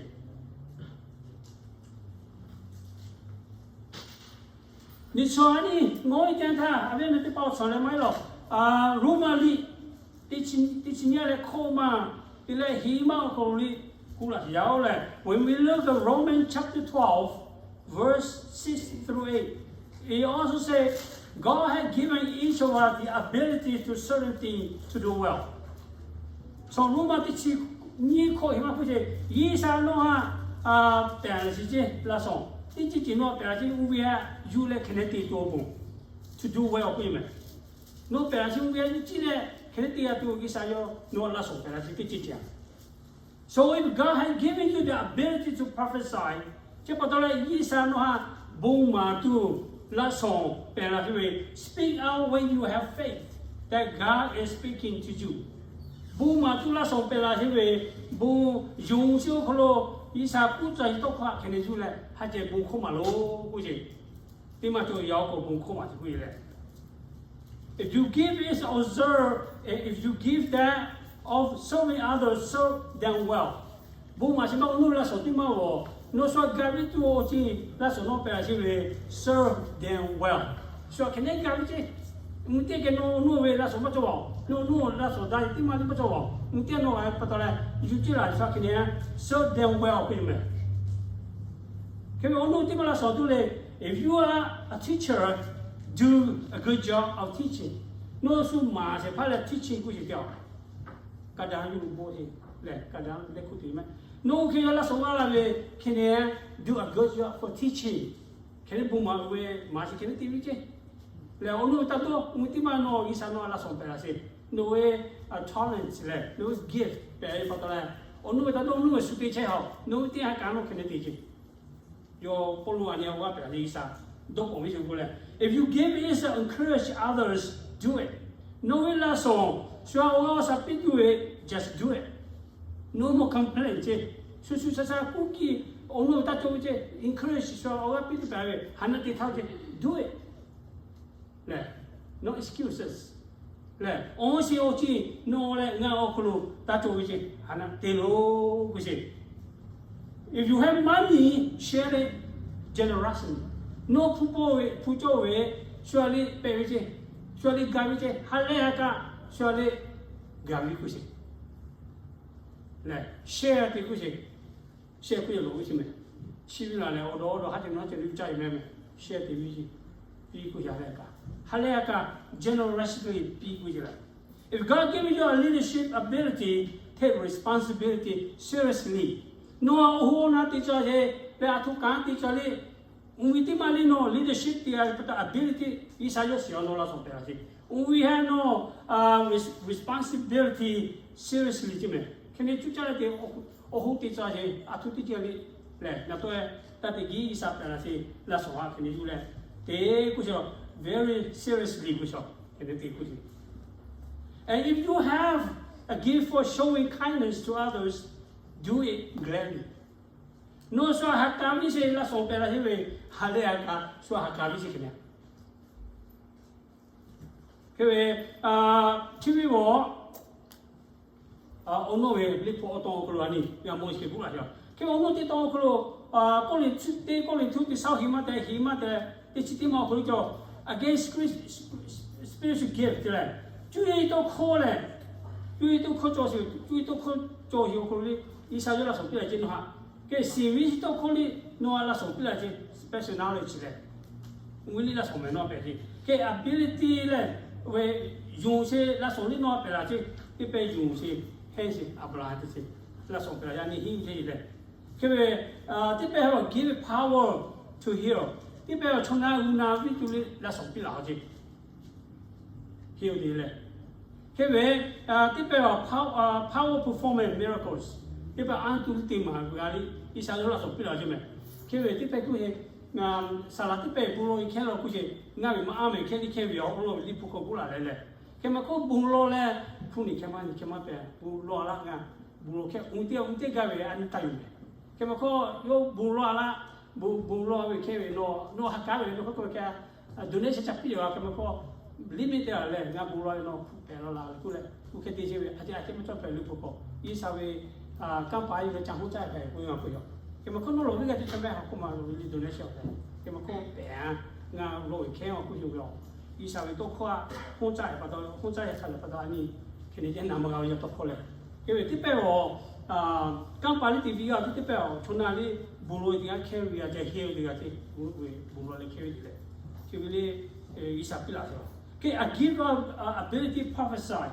Nyi chaw a nyi, ngaˬ hui teˇ htaˇ a viˉ a nyi teˇ hpaˍ awˬ cawˬ leh maˇ heˆ lawˬ. Roˉmaꞈ liꞈ teˇ chi nyi leh hkawˇ maˇ te leh heˍ maˇ awˬ hk'aw lo liꞈ k'oˆ laˇ sheˍ yaˇ oˬ lehˬ, when we look at Romans chapter twelve, verse six through eight, it also says, God has given each of us the ability to certain things to do well. Chaw Roˉmaꞈ teˇ chi nyi hkawˇ heˍ maˇ k'oˆ ce, G'uiˬsha nawˬ haꞈ pehˬ laˬ sheˍ ceˇ laˇ shawˍ. Teˇ ceuˬ ceuˬ nawˬ pehˬ laˬ sheˍ uˇ ve haꞈ yuˬ leh hk'e ne te to bon, to do well k'oˆ ve mehˬ. Nawˬ pehˬ laˬ sheˍ uˇ ve haꞈ yuˬ ciˉ leh hk'e ne te g'a tuˬ G'uiˬsha yawˇ nawˬ laˇ shawˍ pehˬ laˬ sheˍ teˇ ceuˬ ceuˬ. So if God has given you the ability to prophesy, chi pa taw leh G'uiˬsha nawˬ haꞈ bon maˍ tuˬ laˇ shawˍ pehˬ laˬ sheˍ ve, speak out when you have faith that God is speaking to you. Bon maˍ tuˬ laˇ shawˍ pehˬ laˬ sheˍ ve, bon yonˍ sheˍ awˬ hk'aw lo G'uiˬsha kuˇ tcuh sheˍ tawˇ hkawˇ hk'e ne yuˬ leh ha ceh bon hkawˇ maˍ lo k'oˆ ce. Teˇ maˇ cawˬ yaˇ awˬ hk'aw bon hkawˇ maˍ ce k'oˆ e leh, if you give is observe, if you give that of serving others, serve them well. Bon maˍ sheˍ maˇ awˬ nuˇ laˇ shawˍ teˇ maˇ g'awˬ, nawˬ shu a ga viˉ tuˬ awˬ ceuˬ laˇ shawˍ nawˬ pehˬ laˬ sheˍ ve, serve them well. Shu a hk'e ne ga viˉ ce, mvuhˇ teˇ geh nawˬ awˬ nuˇ ve laˇ shawˍ maˇ cawˬ a, nawˬ awˬ nuˇ laˇ shawˍ daꞈ teˇ maˇ teˇ maˇ cawˬ a, mvuhˇ teˇ nawˬ a pa taw leh yuˬ ce laˬ shu a hk'e ne serve them well k'oˆ ve mehˬ. Hk'e ve awˬ nuˇ teˇ maˇ laˇ shawˍ tuˬ le, if you are a teacher, do a good job of teaching. Nawˬ shu maˍ sheˍ hpaˇ leh teaching k'oˆ sheˍ te a, ka daꞈ yuˬ bon e leh ka daꞈ leh hkuˇ te mehˬ. Nawˬ hk'e g'a laˇ shawˍ g'a la ve hk'e ne, do a good job for teaching. Hk'e te bon maˍ ve maˍ sheˍ hk'e te te ve ceˇ. Lehˬ, awˬ nuˇ ve taˇ dawˇ, mvuhˇ teˇ maˇ nawˬ G'uiˬsha nawˬ a laꞈ shawnˍ pehˍ laꞈ sheˍ. Nawˬ ve talent lehˬ, nawˬ ve gift pehˍ ve pa taw leh, awˬ nuˇ ve taˇ dawˇ, awˬ nuˇ ve shu te chehˇ haw, nawˬ ve teˇ ha kaꞈ nawˬ hk'e te te ceˇ. Yawˇ Pawˇluꞈ a nyi a g'a pehˍ laꞈ sheˍ G'uiˬsha dawˇ k'awꞈ ve yoˬ k'o leh, if you give is to encourage others, do it. Nawˬ ve laꞈ shawnˍ shu a awˬ g'aˇ awˬ shaˍ piˇ tuˬ ve, just do it. No more complain ceˇ. Shu shu sha sha kuˇ kiˇ awˬ nuˇ ve taˇ cawˬ ve ceˇ. Encourage shu a awˬ g'aˇ piˇ tuˬ pehˍ ve, ha naˆ te htaˇ ceˇ, do it. Lehˬ, no excuses. Lehˬ, awˬ shiˍ awˬ chi nawˬ leh ngaˬ awˬ hk'aw lo taˇ cawˬ ve ceˇ, ha naˆ te loˬ k'o sheˍ. If you have money, share it generously. Nawˬ hpu pawˆ ve, hpu cawˇ ve, shu a liˇ pehˍ ve ceˇ, shu a liˇ gaˬ ve ceˇ, ha lehˬ ha kaꞈ shu a liˇ gaˬ ve k'o sheˍ. Lehˬ, share te k'o sheˍ. Share k'oˆ ve loˬ ve chi mehˍ. Chi ve laˬ lehˬ, awˬ dawˬ awˬ dawˬ haˉ te naˉ ceh liˇ caˇ ve mehˍ mehˍ. Share te ve chi piˇ k'oˆ yaˇ leh kaꞈ, ha lehˬ ha kaꞈ generously piˇ k'oˆ ve laˬ. If God give you a leadership ability, take responsibility seriously. Nawˬ awˬ hoˉ awˬ naˉ te caˇ sheˍ, leh a htoꞈ kaˉ te caˇ le. Uˉ ve teˇ maˇ liˇ nawˬ leadership te g'a ve pa taw ability, G'uiˬsha yawˇ shiˍ awˬ nawˬ laꞈ shawnˍ pehˍ laꞈ sheˍ. Uˉ ve ha nawˬ responsibility seriously ceˇ mehˍ. Hk'e te cuˇ caˇ leh te awˬ hoˉ te caˇ sheˍ, a htoꞈ teˇ ceuˬ le. Lehˬ, na tawˆ e, taˇ te giˉ G'uiˬsha pehˍ laꞈ sheˍ, laꞈ shawnˍ ha hk'e te yuˬ leh te k'oˆ sheˍ, very seriously k'oˆ sheˍ, hk'e te te k'oˆ sheˍ. And if you have a gift for showing kindness to others, do it gladly. Nawˬ shu a ha k'a viˉ sheˍ laꞈ shawnˍ pehˍ laꞈ sheˍ ve, ha lehˬ ha k'a shu a ha k'a viˉ sheˍ hk'e te. Hk'e ve, chi ve g'awˬ, awˬ nawˇ ve liꞈ hpu awˬ taw awˬ hk'aw lo a nyi g'a mawˬ sheˍ k'oˆ laꞈ sheˍ. Hk'e awˬ nawˇ teˇ taw awˬ hk'aw lo, Kawˇrenˍhtuˆ teˇ, Kawˇrenˍhtuˆ teˇ saˉ hiˍ maˇ tehꞈ hiˍ maˇ tehꞈ teˇ chi teˇ ma awˬ hk'aw lo cawˬ, against spiritual gift te leh, cuˇ yiˍ tawˇ hkawˇ lehˬ, cuˇ yiˍ tawˇ hkawˇ cawˬ sheˍ, cuˇ yiˍ tawˇ hkawˇ cawˬ sheˍ awˬ hk'aw lo le, G'uiˬsha yawˇ laꞈ shawnˍ piˇ laꞈ ceˇ nawˬ ha. Hk'e shiˍ ve tawˇ hkawˇ le nawˬ a laꞈ shawnˍ piˇ laꞈ ceˇ, special knowledge lehˬ, uˉ ve le laꞈ shawnˍ mehˍ nawˬ pehˍ ceˇ. Hk'e ability lehˬ, ve yonˍ sheˍ laꞈ shawnˍ le nawˬ pehˍ laꞈ ceˇ. Teˇ pehˇ yonˍ sheˍ, hehˉ sheˍ, Aˍbraˍhanˍ te sheˍ, laꞈ shawnˍ pehˍ laꞈ yaˇ nyi hiˉ ve le. Hk'e ve, teˇ pehˇ ha give power to heal. Teˇ pehˇ chaw na g'uˇ na viˉ tuˬ le laꞈ shawnˍ piˇ laꞈ ceˇ. Heal te leh, hk'e ve, teˇ pehˇ power performing miracles. Teˇ pehˇ anˇ tuˬ te maˍ g'a le, G'uiˬsha yawˇ laꞈ shawnˍ piˇ laꞈ ceˇ mehˍ. Hk'e ve teˇ pehˇ k'oˆ ve, saˍ laꞈ teˇ pehˇ bon lawˬ ve hkehˉ law k'oˆ sheˍ, ngaˬ ve maˇ anˇ mehˍ hkehˉ liˇ hkehˇ ve awˬ hk'aw lo ve liꞈ hpu hk'aw k'oˆ laꞈ leh lehˬ, hk'e maˇ hkawˇ bon lawˬ leh, hpu nyi hkehˉ maˇ nyi hkehˉ maˇ pehˍ, bon lawˬ a laˇ ngaˬ, bon lawˬ hkehˉ uˉ teˇ uˉ teˇ gaˇ ve a nyi taˇ yuˬ mehˍ. Hk'e maˇ hkawˇ yawˇ bon lawˬ a laˇ, bon lawˬ ve hkehˉ ve nawˬ nawˬ ha k'aˉ ve le, hk'e k'oˆ ve hkehˇ, donation ca piˇ a hk'e maˇ hkawˇ, limit te a leh ngaˬ bon lawˬ ve nawˬ hpu pehˍ law laˬ k'oˆ leh, oˇ hk'e te sheˍ ve a te a hk'e maˇ cawˇ pehˍ liꞈ hpu hk'aw, G'uiˬsha ve kanˇ paˍ yuˬ leh ca hawˉ caˇ pehˍ k'oˆ ve ngaˬ k'oˆ yaw. Hk'e maˇ hkawˇ nawˬ lawˬ ve g'a te ca mehˆ ha k'oˆ ma lawˬ ve liꞈ donation pehˍ. Hk'e maˇ hkawˇ pehˍ a, ngaˬ lawˬ ve hkehˉ a k'oˆ yuˬ ve a, G'uiˬsha ve tawˇ hkawˇ a hawˉ caˇ pehˍ pa taw, hawˉ caˇ hk'a lehˬ pa taw a nyi, hk'e ne ceh naˍ maˇ g'a ve yaˇ tawˇ hkawˇ lehˬ. Hk'e ve teˇ pehˇ awˬ kanˇ paˍ liˇ te viˇ g'a ve teˇ pehˇ awˬ chaw na liˇ bon lawˬ ve teˇ g'aˇ hkehˇ ve g'a ceh heal ve teˇ g'aˇ te, bon lawˬ leh hkehˇ ve te leh, hk'e ve le, G'uiˬsha piˇ laꞈ sheˍ. Hk'e a gift of ability prophesy.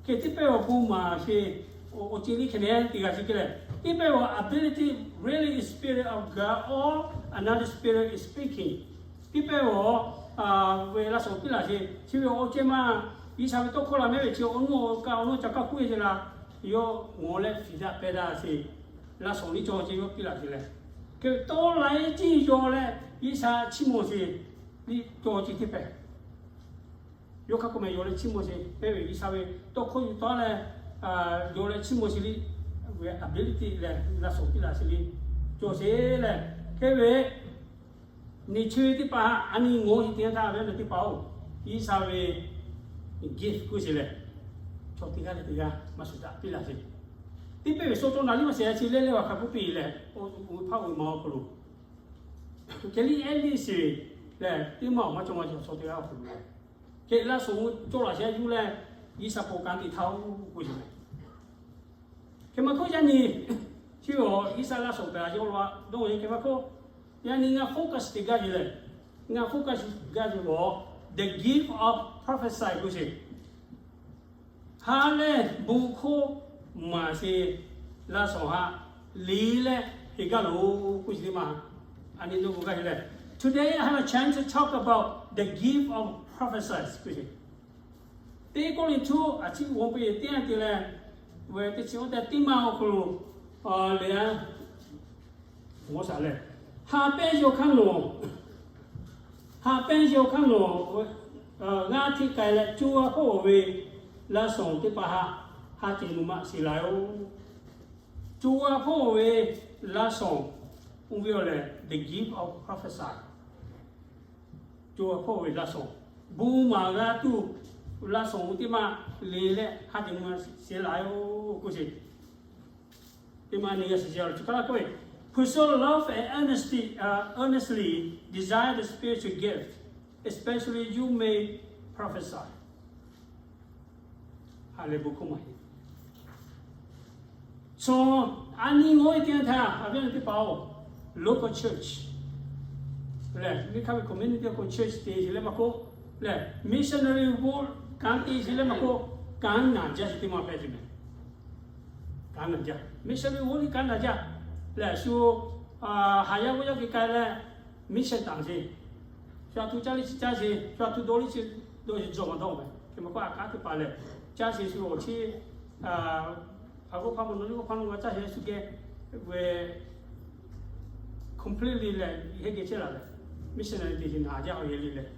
Hk'e teˇ pehˇ awˬ bon maˍ sheˍ, awˬ ceuˬ liˇ hk'e ne teˇ g'aˇ chi hk'e lehˬ, teˇ pehˇ awˬ ability really is Spirit of God or another spirit is speaking. Teˇ pehˇ awˬ ve laꞈ shawnˍ piˇ laꞈ sheˍ, chi ve awˬ ceuˬ maˇ, G'uiˬsha ve tawˇ hkawˇ laˬ mehˆ ve chi awˬ nawˇ ka awˬ nawˇ ca kaˇ k'oˆ ve ce la, yawˇ ngawˬ leh fiˍ daꞈ pehˇ daꞈ sheˍ, laꞈ shawnˍ liˇ cawˬ ce yawˇ piˇ laꞈ sheˍ leh, hk'e tawˇ laiˉ ceuˬ yaw leh G'uiˬsha chiˇ mvuh sheˍ liˇ cawˬ ce teˇ pehˇ. Yawˇ hk'a k'oˆ mehˍ yaw leh chiˇ mvuh sheˍ, hk'e ve G'uiˬsha ve tawˇ hkawˇ yuˬ tawˇ leh, yaw leh chiˇ mvuh sheˍ liˇ, ve ability leh laꞈ shawnˍ piˇ laꞈ sheˍ liˇ cawˬ sheˍ leh, hk'e ve nyi chi ve teˇ hpaˍ a nyi ngawˬ sheˍ te yanˇ htaˇ ve na teˇ hpaˍ-oˬ, G'uiˬsha ve gift k'oˆ sheˍ leh, chaw teˇ g'aˇ leh teˇ g'aˇ maˇ shuˍ daꞈ piˇ laꞈ sheˍ. Teˇ pehˇ ve sawˉ cawˇ na liˇ maˇ sheˍ a chi leh leh va hk'a k'oˆ piˇ leh, oˇ ve hpaˇ oˇ ve ma awˬ hk'aw lo hk'e liˇ ehˉ liˇ sheˍ lehˬ, teˇ maˇ awˬ maˇ cawˇ maˇ cawˇ chaw teˇ g'aˇ awˬ hk'aw lo hk'e laꞈ shawnˍ cawˇ laꞈ sheˍ a yuˬ leh, G'uiˬsha hpaw kanˉ te htaˇ oˇ k'oˆ sheˍ mehˍ. Hk'e maˇ hkawˇ yaˇ nyi chi ve awˬ G'uiˬsha laꞈ shawnˍ pehˍ laꞈ sheˍ awˬ lawn dawˇ ve hk'e maˇ hkawˇ, yaˇ nyi ngaˬ focus te gaˇ ve lehˬ, ngaˬ focus gaˇ ve awˬ, the gift of prophecy k'oˆ sheˍ. Ha lehˬ bon hkawˇ maˍ sheˍ laꞈ shawnˍ ha liˇ leh heˍ gaˇ loˬ k'oˆ sheˍ teˇ maˇ, a nyi dawˇ gaˇ ve lehˬ, Today I have a chance to talk about the gift of prophecy. Teˇ Kawˇrenˍhtuˆ a ciˉ g'aw peuˬ teˇ yanˇ te leh, ve teˇ chi oˇ tehꞈ teˇ maˇ awˬ hk'aw lo le, g'aw shaˍ leh, ha pehˇ yaw hkanˇ nawˬ, ha pehˇ yaw hkanˇ nawˬ g'aˇ hteꞈ k'ai leh, co a hpawˇ ve laˇ shawnˍ teˇ hpaˍ haꞈ ha cehˬ nuˬ maꞈ shiˍ la yoˬ. Co a hpawˇ ve laˇ shawnˍ, oˇ ve awˬ lehˬ the gift of prophecy. Co a hpawˇ ve laˇ shawnˍ, bon maˍ g'a tuˬ laˇ shawnˍ teˇ maˇ le leh ha cehˬ nuˬ maꞈ shiˍ la yoˬ k'oˆ sheˍ. Teˇ maˇ nyi g'a shiˍ jaˇ lo chi hk'aˇ laˇ k'oˆ ve, pursue love and earnestly, earnestly desire the spiritual gift, especially you may prophesy. Ha lehˬ bon hkawˇ maˇ heˆ. Chaw a nyi ngaˬ hui teˇ yanˇ htaˇ a viˉ teˇ hpaˍ-oˬ, local church lehˬ, miˬ hk'aˇ ve community k'o church te sheˍ leh maˇ k'oˆ lehˬ, missionary work kanˉ te sheˍ leh maˇ k'oˆ, kanˉ naˬ jaˇ sheˍ teˇ maˇ hpehꞈ ve meh. Kanˉ naˬ jaˇ. Missionary work kanˉ naˬ jaˇ lehˬ, shu haˍ yaˇ g'uˇ yaˇ ke k'ai leh mission taˍ sheˍ. Shu a htoꞈ caˇ le chi caˇ sheˍ, shu a htoꞈ dawˇ le chi dawˇ sheˍ, dawˇ maˇ dawˇ meh. Hk'e maˇ k'oˆ, a kanˉ teˇ hpaˍ lehˬ, caˇ sheˍ shu awˬ chi a g'oˇ hpaˇ mvuhˇ naw, liˇ g'oˇ hpaˇ mvuhˇ naw g'a caˇ sheˍ shu geh ve completely lehˬ heˆ geh chehˇ laˬ leh, missionary te sheˍ naˬ jaˇ awˬ yehˬ le lehˬ.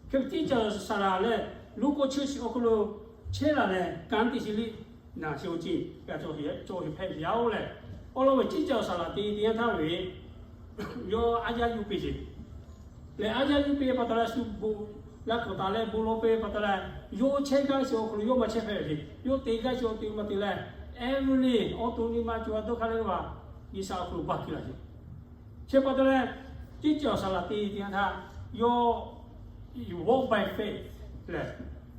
Hk'e teˇ caˬ saˍ laˍ lehˬ, local church awˬ hk'aw lo chehˇ laˬ lehˬ, kanˉ te sheˍ liˇ naˬ sheˍ awˬ ceuˬ g'a cawˬ sheˍ hpehꞈ ve yoˬ lehˬ. Awˬ lawn ve teˇ caˬ saˍ laˍ te teˇ yanˇ htaˇ ve, yawˇ aˉ yaˇ yuˬ piˇ sheˍ lehˬ, aˉ yaˇ yuˬ piˇ pa taw leh shu bon g'a k'awꞈ taˍ leh bon lawˬ piˇ pa taw leh, yawˇ chehˇ gaˇ ve awˬ hk'aw lo yawˇ maˇ chehˇ hpehꞈ ve sheˍ. Yawˇ te gaˇ ve awˬ te maˇ te leh, every awˬ to nyi ma co a dawˇ hk'aˇ leh ve, G'uiˬsha awˬ hk'aw lo baˬ piˇ laˇ sheˍ. Chi pa taw leh, teˇ caˬ saˍ laˍ te teˇ yanˇ htaˇ, yawˇ walk by faith lehˬ,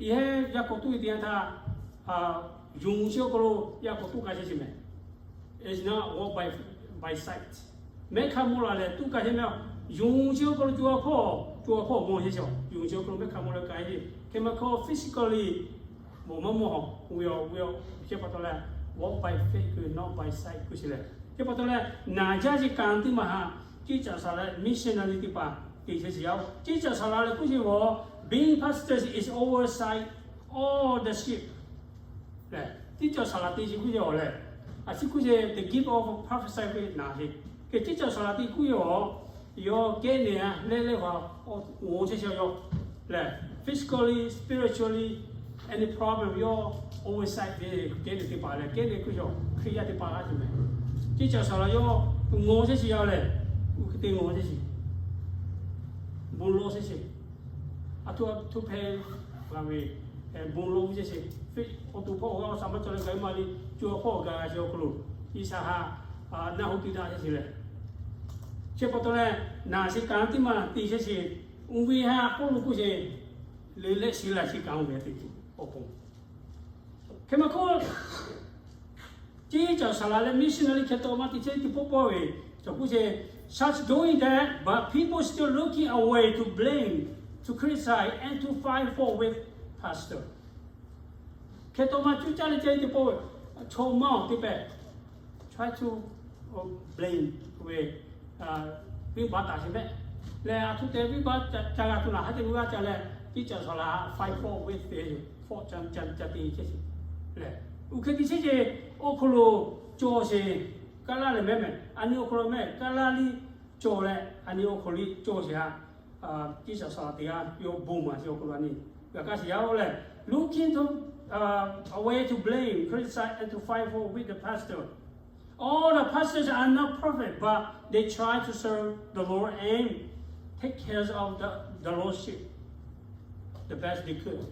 yehˇ yaˇ k'awꞈ tuˉ ve teˇ yanˇ htaˇ, yonˍ chi awˬ hk'aw lo yaˇ k'awꞈ tuˉ k'ai chehˇ sheˍ meh. It's not walk by, by sight. Mehˆ hk'a mawˇ laˬ lehˬ tuˉ k'ai chehˇ meh. Yonˍ chi awˬ hk'aw lo co a hpawˇ, co a hpawˇ mawˇ chehˇ sheˍ. Yonˍ chi awˬ hk'aw lo mehˆ hk'a mawˇ leh k'ai ve, hk'e maˇ hk'aˇ physically mawˬ maˇ mawˇ ve awˬ, ve awˬ, chi pa taw leh, walk by faith, not by sight k'oˆ sheˍ lehˬ. Chi pa taw leh, naˬ jaˇ sheˍ kanˉ teˇ maˇ haꞈ, teˇ caˬ saˍ laˍ lehˬ missionary teˇ hpaˍ te chehˇ sheˍ yaˇ-oˬ. Teˇ caˬ saˍ laˍ lehˬ k'oˆ sheˍ ve, being pastors is oversight all the sheep lehˬ, teˇ caˬ saˍ laˍ te sheˍ k'oˆ sheˍ awˬ lehˬ, a ciˉ k'oˆ sheˍ the gift of prophecy k'oˆ ve naˬ sheˍ. Hk'e teˇ caˬ saˍ laˍ te k'oˆ ve awˬ, yawˇ kehˉ nehˬ a leh leh g'aw chehˇ sheˍ yawˇ lehˬ, physically, spiritually, any problem yawˇ oversight ve kehˉ nehˬ teˇ hpaˍ lehˬ, kehˉ nehˬ k'oˆ sheˍ Hkriꞈ yaˇ teˇ hpaˍ laˇ sheˍ meh. Teˇ caˬ saˍ laˍ yawˇ ngaw chehˇ sheˍ yaˇ lehˬ, uˇ hk'e te ngaw chehˇ sheˍ. Bon lawˬ chehˇ sheˍ. A htoꞈ a htoꞈ hpehꞈ g'a ve, bon lawˬ ve chehˇ sheˍ. Awˬ to hpawˇ awˬ g'aˇ awˬ shaˍ maˇ cawˬ leh gaˬ ve maˇ le, co a hpawˇ gaˬ sheˍ awˬ hk'aw lo, G'uiˬsha haꞈ naˆ hoꞈ te daꞈ chehˇ sheˍ lehˬ. Chi pa taw leh, naˬ sheˍ kanˉ teˇ maˇ te chehˇ sheˍ. Oˇ ve haꞈ k'oˆ lo k'oˆ sheˍ, le leh shiˍ laˬ sheˍ kanˉ oˇ ve te tuˬ awˬ pon, hk'e maˇ k'oˆ, teˇ caˬ saˍ laˍ leh missionary hk'e taw maˇ te chehˇ teˇ pawˆ pawˆ ve, cawˬ k'oˆ sheˍ, such doing that, but people still looking away to blame, to criticize, and to find fault with pastor. Hk'e taw maˇ cuˇ caˇ leh ceh teˇ pawˆ ve, chaw maˇ awˬ teˇ pehˍ, try to blame ve, venˇbaˆ taˍ sheˍ mehˆ. Lehˬ a htoꞈ te venˇbaˆ ca g'a tuˬ laˬ, ha teˇ g'aˇ ca leh, teˇ caˬ saˍ laˍ find fault with ve, fault ca ca te chehˇ sheˍ lehˬ. Oˇ hk'e te chehˇ sheˍ, awˬ hk'aw lo cawˬ sheˍ, kaˇ laˇ leh mehˆ mehˍ, a nyi awˬ hk'aw lo mehˆ kaˇ laˇ liˇ cawˬ leh, a nyi awˬ hk'aw lo cawˬ sheˍ haꞈ, teˇ caˬ saˍ laˍ teˇ g'aˇ yawˇ bon maˍ sheˍ awˬ hk'aw lo a nyi g'a kaˇ sheˍ yaˇ-oˬ lehˬ, looking to, away to blame, criticize, and to find fault with the pastor. All the pastors are not perfect, but they try to serve the Lord and take care of the, the Lord's sheep the best they could.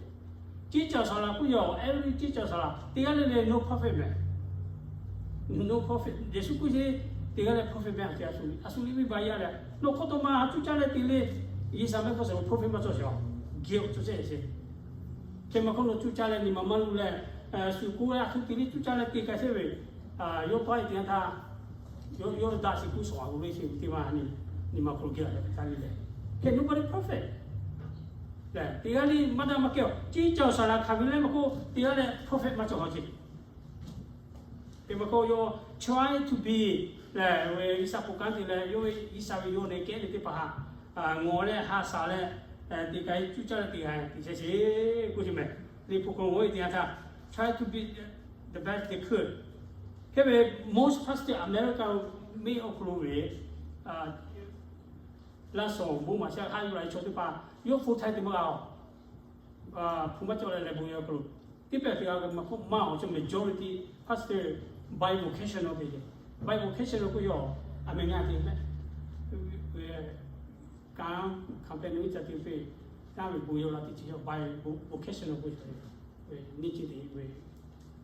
Teˇ caˬ saˍ laˍ k'oˆ yaˇ-oˬ, every teˇ caˬ saˍ laˍ teˇ g'aˇ leh leh no perfect meh. No perfect. Yeˍsuˆ k'oˆ sheˍ, teˇ g'aˇ leh perfect meh, a shu, a shu liˇ viˇ baˬ yaˇ leh, nawˬ hk'aw taw ma a cuˇ caˇ leh te le, G'uiˬsha mehˆ hpfuhˇ shehˍ lo perfect maˇ cawˬ sheˍ-oˬ, guilt cawˬ chehˇ sheˍ. Hk'e maˇ hk'oˆ nawˬ cuˇ caˇ leh nyi ma maˇ luˬ leh, shu k'oˆ a htoꞈ te liˇ cuˇ caˇ leh te k'ai chehˇ ve, yawˇ tawˆ-e teˇ yanˇ htaˇ, yawˇ daꞈ sheˍ k'oˆ shawˍ a lo le sheˍ teˇ maˇ nyi, nyi ma hk'aw lo geh a leh ka liˇ leh. Hk'e nobody perfect. Lehˬ teˇ g'aˇ liˇ maˇ daꞈ maˇ kehˬ-oˬ, teˇ caˬ saˍ laˍ hk'aˬ ve leh maˇ k'oˆ, teˇ g'aˇ leh perfect maˇ cawˬ sheˍ. Hk'e maˇ k'oˆ, yawˇ try to be lehˬ ve G'uiˬsha hpu kanˉ te leh, yawˇ ve G'uiˬsha ve yawˇ nehˬ kehˉ ve teˇ hpaˍ haꞈ Ngawˬ leh ha shaˍ leh, teˇ kaꞈ cuˇ caˇ leh teˇ g'aˇ tiꞈ chehˇ sheˍ k'oˆ ce mehˍ. Liꞈ hpu hk'aw lo e teˇ yanˇ htaˇ, try to be the best they could. Hk'e ve most pastor America mehˆ awˬ hk'aw lo ve laˇ shawˍ bon maˍ shehˆ haˆ yuˬ la ve chaw teˇ hpaˍ yawˇ full time te maˇ g'a-oˬ. Hpu maˇ cawˬ leh leh bon yaˇ awˬ hk'aw lo teˇ pehˍ teˇ g'aˇ maˇ k'oˆ maˇ-oˬ. Chaw mehˍ majority pastor bivocational te ce. Bivocational k'oˆ yaˇ a mehˍ ngaˇ te mehˍ kanˉ hkanˍ pehˇ nui ca te ve, taˇ ve bon yaˇ la teˇ chi yawˇ bivocational k'oˆ ve, neˇ chi te ve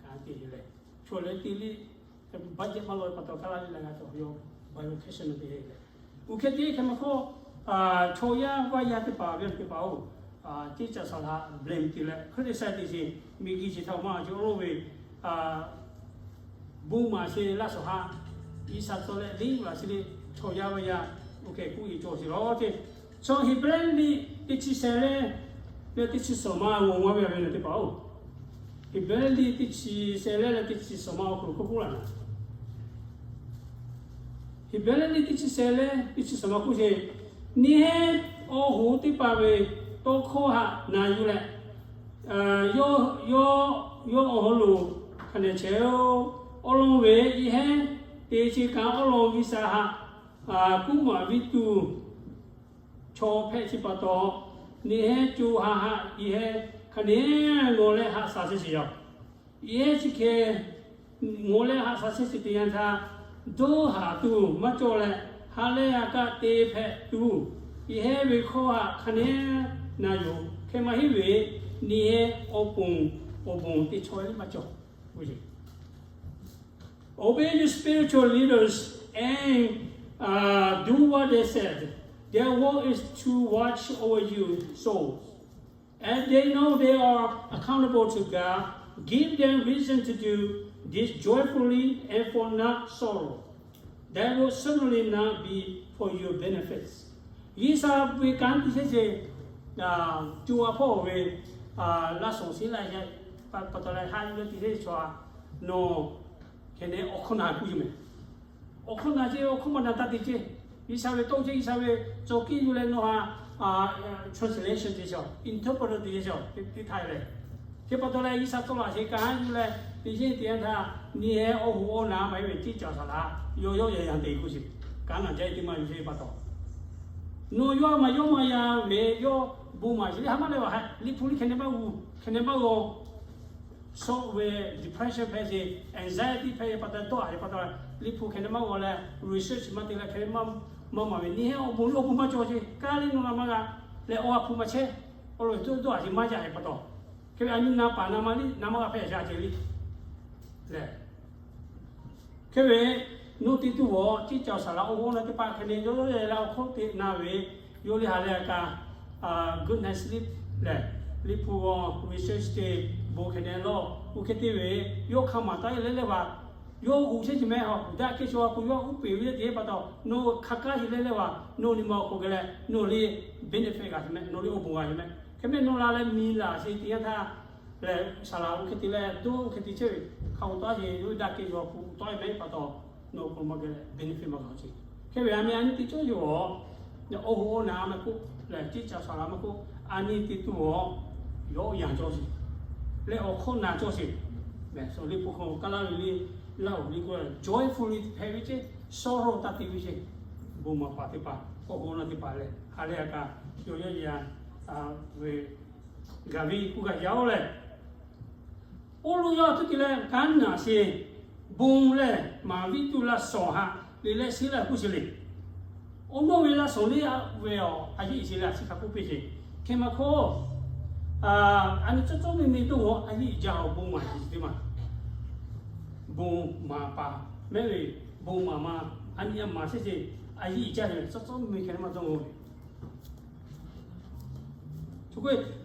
kanˉ te leh, chaw leh te le, budget maˇ lawˬ ve pa taw kaˇ laˇ ve leh g'a cawˬ yawˇ bivocational te leh, oˇ hk'e te hk'e maˇ hk'oˆ, chaw yaˇ vaˇ yaˇ teˇ hpaˍ ve teˇ hpaˍ-oˬ, ceˇ caꞈ saˍ laꞈ blame te leh criticize te ce, miˬguiˬ chi htaꞈ maˇ cawˬ lo ve, bon maˍ sheˍ laˇ shawˍ haˆ G'uiˬsha tcuh leh liˇ laꞈ sheˍ le, chaw yaˇ vaˇ yaˇ oˇ hk'e k'oˆ e cawˬ sheˍ law ce. Chaw Heˍbrehˇ liꞈ teˇ chi shehˍ leh, leh teˇ chi suhˍ ma g'awˬ maˇ ve a ve leh teˇ hpaˍ-oˬ, Heˍbrehˇ liꞈ teˇ chi shehˍ leh leh teˇ chi suhˍ ma awˬ hk'aw lo k'oˆ k'oˆ laˇ naˍ, Heˍbrehˇ liꞈ teˇ chi shehˍ leh teˇ chi suhˍ ma k'oˆ ce, Neˇ hehˉ awˬ hoꞈ teˇ hpaˍ ve tawˇ hkawˇ haꞈ na yuˬ leh, yawˇ, yawˇ awˬ hawˉ lo hk'a nehˬ chehˇ-oˬ. Awˬ lawn ve yehˉ te chi kaꞈ awˬ lawn G'uiˬsha haꞈ kuˉ maˍ viˇ tuˬ chaw hpehꞈ chi pa taw, neˇ hehˉ co ha haꞈ yehˉ hk'a nehˬ ngawˬ leh haꞈ shaˍ chehˇ sheˍ yaˇ. Yehˉ chi hk'e ngawˬ leh haꞈ shaˍ chehˇ sheˍ teˇ yanˇ htaˇ, dawˇ haˍ tuˬ maˇ cawˬ leh, ha lehˬ a kaꞈ te hpehꞈ tuˬ, yehˉ ve hkawˇ haꞈ hk'a nehˬ na yoˬ. Hk'e maˇ heˆ ve, neˇ hehˉ awˬ ponˬ awˬ bon teˇ chaw liˇ maˇ cawˬ. Obey your spiritual leaders and do what they said. Their word is to watch over your souls. And they know they are accountable to God. Give them reason to do this joyfully and for not sorrow. That will certainly not be for your benefits. G'uiˬsha ve kanˉ te chehˇ ce, co a hpawˇ ve laˇ shawˍ sheˍ laˇ pa taw leh haꞈ yuˬ leh te chehˇ chaw a, nawˬ hk'e nehˬ awˬ hkawˇ na k'oˆ ce mehˍ. Awˬ hkawˇ na ce, awˬ hkawˇ maˇ na taˇ te ce. G'uiˬsha ve tawˇ ce, G'uiˬsha ve cawˬ kiˇ yuˬ leh nawˬ ha translation te ce, interpreter te ce, teˇ htaˇ leh. Hk'e pa taw leh G'uiˬsha tawˇ laꞈ sheˍ kanˉ yuˬ leh te ce teˇ yanˇ htaˇ, neˇ hehˉ awˬ hoꞈ awˬ na maˇ heˆ ve ceˇ caꞈ saˍ laꞈ yawˇ yawˇ yaˇ yanˇ te k'oˆ ce. Kanˉ naˬ jaˇ teˇ maˇ yuˬ ce pa taw, nawˬ yawˇ maˇ yawˇ maˇ yaˇ ve yawˇ bon maˍ sheˍ le ha maˇ leh va ha Liꞈ hpu liˇ hk'e nehˬ maˇ g'uˇ hk'e nehˬ maˇ g'aw shawˆ ve depression hpehꞈ ce, anxiety hpehꞈ ve pa taw, dawˇ haˍ ve pa taw, Liꞈ hpu hk'e nehˬ maˇ g'aw leh research maˇ te leh hk'e maˇ maˍ ve neˇ hehˉ awˬ bon awˬ bon maˇ cawˬ ce, kaˇ liˇ nawˬ la maˇ g'a leh awˬ ha hpu maˇ chehˇ, awˬ lawn dawˇ dawˇ haˍ ce maˇ jaˇ ve pa taw, hk'e ve a nyi na paˍ na ma liˇ na maˇ g'a hpehꞈ ca ce liˇ lehˬ. Hk'e ve, nawˬ te tuˬ g'awˬ ceˇ caꞈ saˍ laꞈ awˬ hoꞈ na teˇ hpaˍ hk'e nehˬ yawˇ yawˇ yaˇ la awˬ hkawˇ te na ve, yawˇ liˇ ha leh a kaꞈ good night's sleep lehˬ, Liꞈ hpu g'aw research te bon hk'e nehˬ lawˇ. Oˇ hk'e te ve, yawˇ hk'a maˍ taˍ e leh leh va, yawˇ g'uˇ chehˇ ce mehˍ ha, daꞈ kehˬ chaw a k'o yawˇ uˉ peꞈ ve teˇ pa taw, nawˬ hk'a kaˇ heˆ leh leh va, nawˬ nyi ma awˬ hk'aw geh leh nawˬ liˇ benefit g'a ce mehˍ, nawˬ liˇ awˬ bon g'a ce mehˍ. Hk'e mehˍ nawˬ la leh miˬ laˬ sheˍ teˇ yanˇ htaˇ lehˬ, saˍ laꞈ oˇ hk'e te leh dawˇ oˇ hk'e te chehˇ ve, hk'a oˬ tawˆ a ce, yawˇ daꞈ kehˬ chaw a k'o tawˆ e mehˍ pa taw, nawˬ awˬ hk'aw maˇ geh leh benefit maˇ g'a ce. Hk'e ve a mehˍ a nyi te cawˇ ce g'awˬ, awˬ hoꞈ awˬ na maˇ k'oˆ lehˬ, ceˇ caꞈ saˍ laꞈ maˇ k'oˆ, a nyi te tuˬ g'awˬ yawˇ yanˇ cawˇ ce. Leh awˬ hkawˇ na cawˇ ce. Liꞈ hpu hk'aw kaˇ laˇ ve liˇ, laˇ oˬ liˇ k'o joyfully hpehꞈ ve ce, sorrow taˇ te ve ce. Bon maˍ paˍ teˇ hpaˍ, awˬ hoꞈ awˬ na teˇ hpaˍ lehˬ, ha leh a kaꞈ yawˇ yawˇ yaˇ ve gaˬ ve k'oˆ gaˬ yaˇ oˬ lehˬ, oˇ lo yawˇ tuˉ te leh kanˉ naˬ sheˍ, bon lehˬ maˍ viˇ tuˬ laˇ shawˍ haꞈ le leh sheˍ laˇ k'oˆ sheˍ le. Awˬ nawˇ ve laˇ shawˍ le ve a, a yeˇ sheˍ leh a chi hk'a k'oˆ piˇ sheˍ. Hk'e maˇ hk'oˆ, a nyi cawˇ cawˇ meuˇ meuˇ dawˇ g'awˬ a yeˇ jaˇ awˬ bon maˍ sheˍ teˇ maˬ. Bon maˍ paˍ mehˍ ve, bon maˍ ma, a nyi a maˍ sheˍ ce, a yeˇ jaˇ ve cawˇ cawˇ meuˇ meuˇ hk'e maˇ dawˇ g'awˬ ve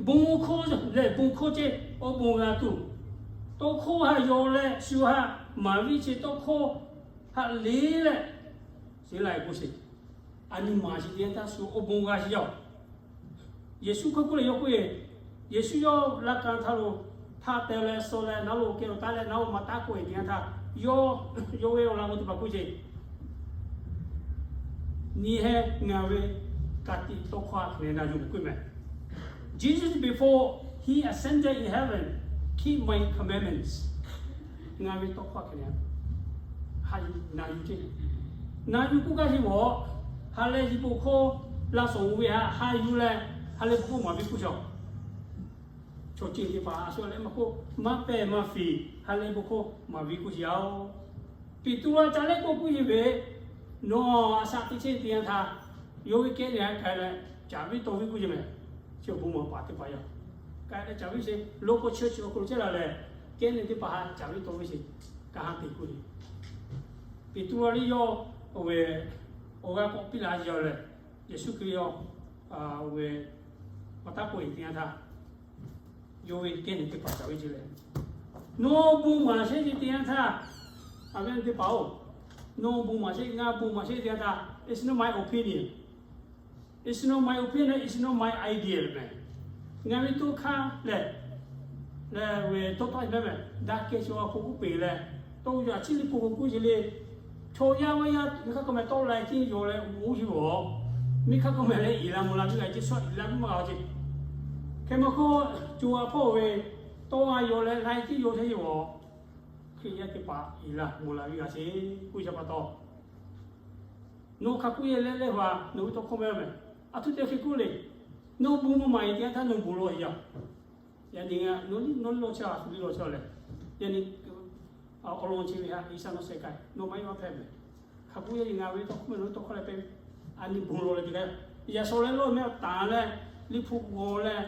Bon hkawˇ lehˬ bon hkawˇ ce, awˬ bon g'a tuˬ. Tawˇ hkawˇ haꞈ yaw leh shu haꞈ maˍ viˇ ce tawˇ hkawˇ haꞈ le leh, sheˍ la e k'o sheˍ, a nyi maˍ sheˍ teˇ yanˇ htaˇ shu awˬ bon g'a sheˍ yaˇ-oˬ. Yeˍsuˆ hk'oˆ k'oˆ leh yawˇ k'oˆ e, Yeˍsuˆ yawˇ laˇ kanˇ htaˇ lo htaˇ te leh suh leh naˉ lo kehˬ lo taˉ leh naˉ lo maˇ taˉ k'oˆ e teˇ yanˇ htaˇ, yawˇ, yawˇ ve awˬ laꞈ g'awˇ teˇ hpaˍ k'oˆ ce, nyi heh ngaˬ ve Ka tiꞈ tawˇ hkawˇ a hk'e leh na yuˬ k'oˆ mehˍ. Jesus, before he ascended in heaven, keep my commandments. Ngaˬ ve tawˇ hkawˇ a hk'e leh ha yuˬ na yuˬ ceˇ. Na yuˬ k'oˆ gaˇ ve yoˬ. Ha lehˬ yehˬ bon hkawˇ laˇ shawˍ ve htaꞈ ha yuˬ leh, ha lehˬ bon hkawˇ maˍ ve k'oˆ ve yoˬ. Chaw ceuˬ teˇ hpaˍ a shu leh maˇ k'oˆ, maˇ pehˇ maˇ fiˍ, ha lehˬ bon hkawˇ maˍ ve k'oˆ ve yoˬ. Peˍtruˆ a ca lehˬ k'oˆ k'oˆ ve, nawˬ a shaꞈ teꞈ chehˇ teˇ yanˇ htaˇ, yawˇ ve kehˉ nehˬ htaꞈ k'ai leh caˍ ve tawˇ ve k'oˆ ve mehˍ. Chi awˬ bon maˍ paˍ teˇ hpaˍ yoˬ. K'ai leh caˍ ve sheˍ, local church awˬ hk'aw lo chehˇ la leh, kehˉ nehˬ teˇ hpaˍ htaꞈ caˍ ve tawˇ ve sheˍ, ka ha teꞈ k'oˆ ve. Peˍtruˆ a lehˬ yawˇ, oˇ ve, awˬ g'aˇ k'awꞈ piˇ la yaˇ leh, Yeˍsuˆ Hkriꞈ yawˇ, oˇ ve, pa taˇ k'oˆ ve teˇ yanˇ htaˇ, yawˇ ve kehˉ nehˬ teˇ hpaˍ caˍ ve ce leh, nawˬ bon maˍ sheˍ ve teˇ yanˇ htaˇ, a ve teˇ hpaˍ-oˬ, nawˬ bon maˍ sheˍ, ngaˬ bon maˍ sheˍ ve teˇ yanˇ htaˇ, it's not my opinion, it's not my opinion, it's not my idea mehˍ. Ngaˬ ve tawˇ hkawˇ lehˬ, lehˬ ve tawˇ tawˆ e mehˍ mehˍ, daꞈ kehˬ chaw a hpu k'oˆ peˬ leh, tawˇ yaꞈ chi liꞈ hpu k'oˆ k'oˆ ce le. Chaw yaˇ maˇ yaˇ miˬ hk'aˇ k'oˆ mehˍ tawˆ la e tiˉ yaw leh oˇ shiˍ-oˬ, miˬ hk'aˇ k'oˆ mehˍ leh iˍ la mvuh la ve g'a ce, chaw iˍ la ve maˇ g'a ce. Hk'e maˇ hk'oˆ, co a hpawˇ ve tawˇ a yaw leh la e tiˉ yaw chehˇ ve-oˬ, Hkriꞈ yaˇ teˇ hpaˍ iˍ la mvuh la ve g'a ce k'oˆ ve pa taw, nawˬ hk'a k'oˆ yehˬ leh leh hpaˍ nawˬ ve tawˇ hkawˇ maˇ mehˍ. A htoꞈ te hk'e k'oˆ le, nawˬ bon maˍ maˍ e teˇ yanˇ htaˇ nawˬ bon lawˬ e yaˇ. Yaꞈ nyi ngaˬ nawˬ liˇ nawˬ liˇ lawˬ chehˇ a, liˇ lawˬ chehˇ leh, yaꞈ nyi awˬ lawn chi ve htaꞈ G'uiˬsha nawˬ sheh k'ai, nawˬ maˇ yaˇ maˇ hpehꞈ mehˍ. Hk'a k'oˆ yaˇ nyi ngaˬ ve tawˇ hkawˇ mehˍ, nawˬ ve tawˇ hkawˇ leh pehˇ ve, a nyi bon lawˬ leh te k'ai, yaꞈ shawˍ leh lawˇ mehˍ awˬ tanˍ leh, liꞈ hpu g'aw leh,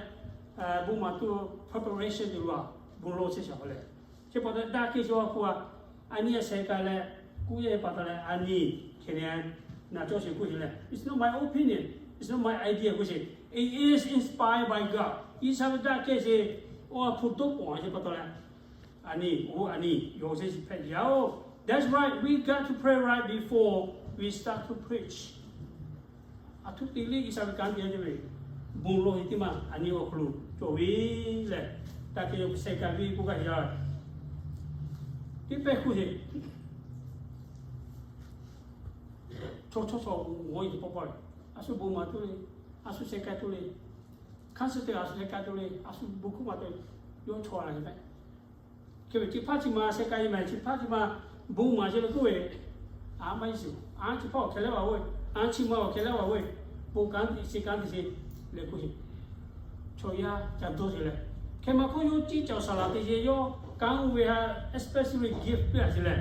bon maˍ tuˬ preparation te a, bon lawˬ chehˇ shaˍ k'o leh, chi pa taw daꞈ kehˬ chaw a hpu a, a nyi a sheh k'ai leh, k'oˆ yehˬ pa taw leh a nyi hk'e leh na cawˇ sheˍ k'oˆ sheˍ leh, it's not my opinion, it's not my idea k'oˆ sheˍ, it is inspired by God. G'uiˬsha ve daꞈ kehˬ sheˍ, awˬ hpu dawˇ pawˍ a sheˍ pa taw leh, a nyi, oˇ a nyi yawˬ sheˍ shiˍ hpehꞈ ve yoˬ. That's right, we got to pray right before we start to preach. A htoꞈ te le G'uiˬsha ve kanˉ te ve, bon lawˬ e teˇ maˬ a nyi awˬ hk'aw lo cawˬ ve lehˬ, daꞈ kehˬ yawˬ sheh k'ai ve k'oˆ gaˇ ve yoˬ. Teˇ pehˇ hkuˇ sheˍ, chaw chaw chaw g'awˇ e teˇ pawˆ pawˆ leh, a shu bon maˍ tuˬ le, a shu sheh k'ai tuˬ le, hk'aˇ suh te a shu sheh k'ai tuˬ le, a shu bon hkawˇ maˍ tuˬ, yawˇ chaw la ve mehˍ. Hk'e ve chi hpaˇ chi ma sheh k'ai ve mehˍ, chi hpaˇ chi ma bon maˍ sheˍ leh k'oˆ ve, a maˇ heˆ shiˍ, a chi hpaˇ awˬ hkeh leh va ve, a chi ma awˬ hkeh leh va ve, bon kanˉ te sheˍ, kanˉ te sheˍ leh k'oˆ sheˍ. Chaw yaˇ ca dawˇ sheˍ leh, hk'e maˇ k'oˆ yawˇ ciˉ cawˬ saˍ laˍ te sheˍ, yawˇ kanˉ oˇ ve htaꞈ especially gift piˇ a sheˍ leh,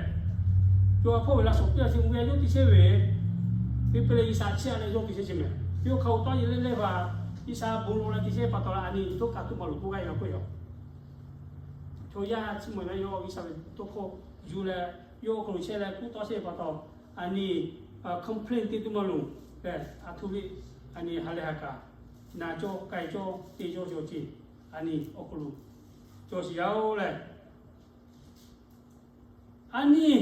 co a hpawˇ ve laˇ shawˍ piˇ a sheˍ, oˇ ve yawˇ te sheˍ ve, teˇ pehˇ leh G'uiˬsha chiˇ a leh yawˇ te sheˍ sheˍ mehˍ. Yawˇ hk'a awˬ tawˇ yeˬ leh leh va, G'uiˬsha bon lawˬ leh te sheˍ pa taw leh a nyi tawˇ kaꞈ tuˬ maˇ loˬ k'oˆ gaˇ ve k'oˆ yoˬ. Chaw yaˇ chi ma leh yawˇ G'uiˬsha ve tawˇ hkawˇ yuˬ leh, yawˇ awˬ hk'aw lo chehˇ leh k'oˆ tawˇ sheˍ pa taw, a nyi complain te tuˬ maˇ loˬ leh, a htoꞈ ve a nyi ha lehˬ ha kaꞈ na cawˇ k'ai cawˇ te cawˇ cawˬ ce, a nyi awˬ hk'aw lo cawˬ sheˍ yaˇ-oˬ lehˬ, a nyi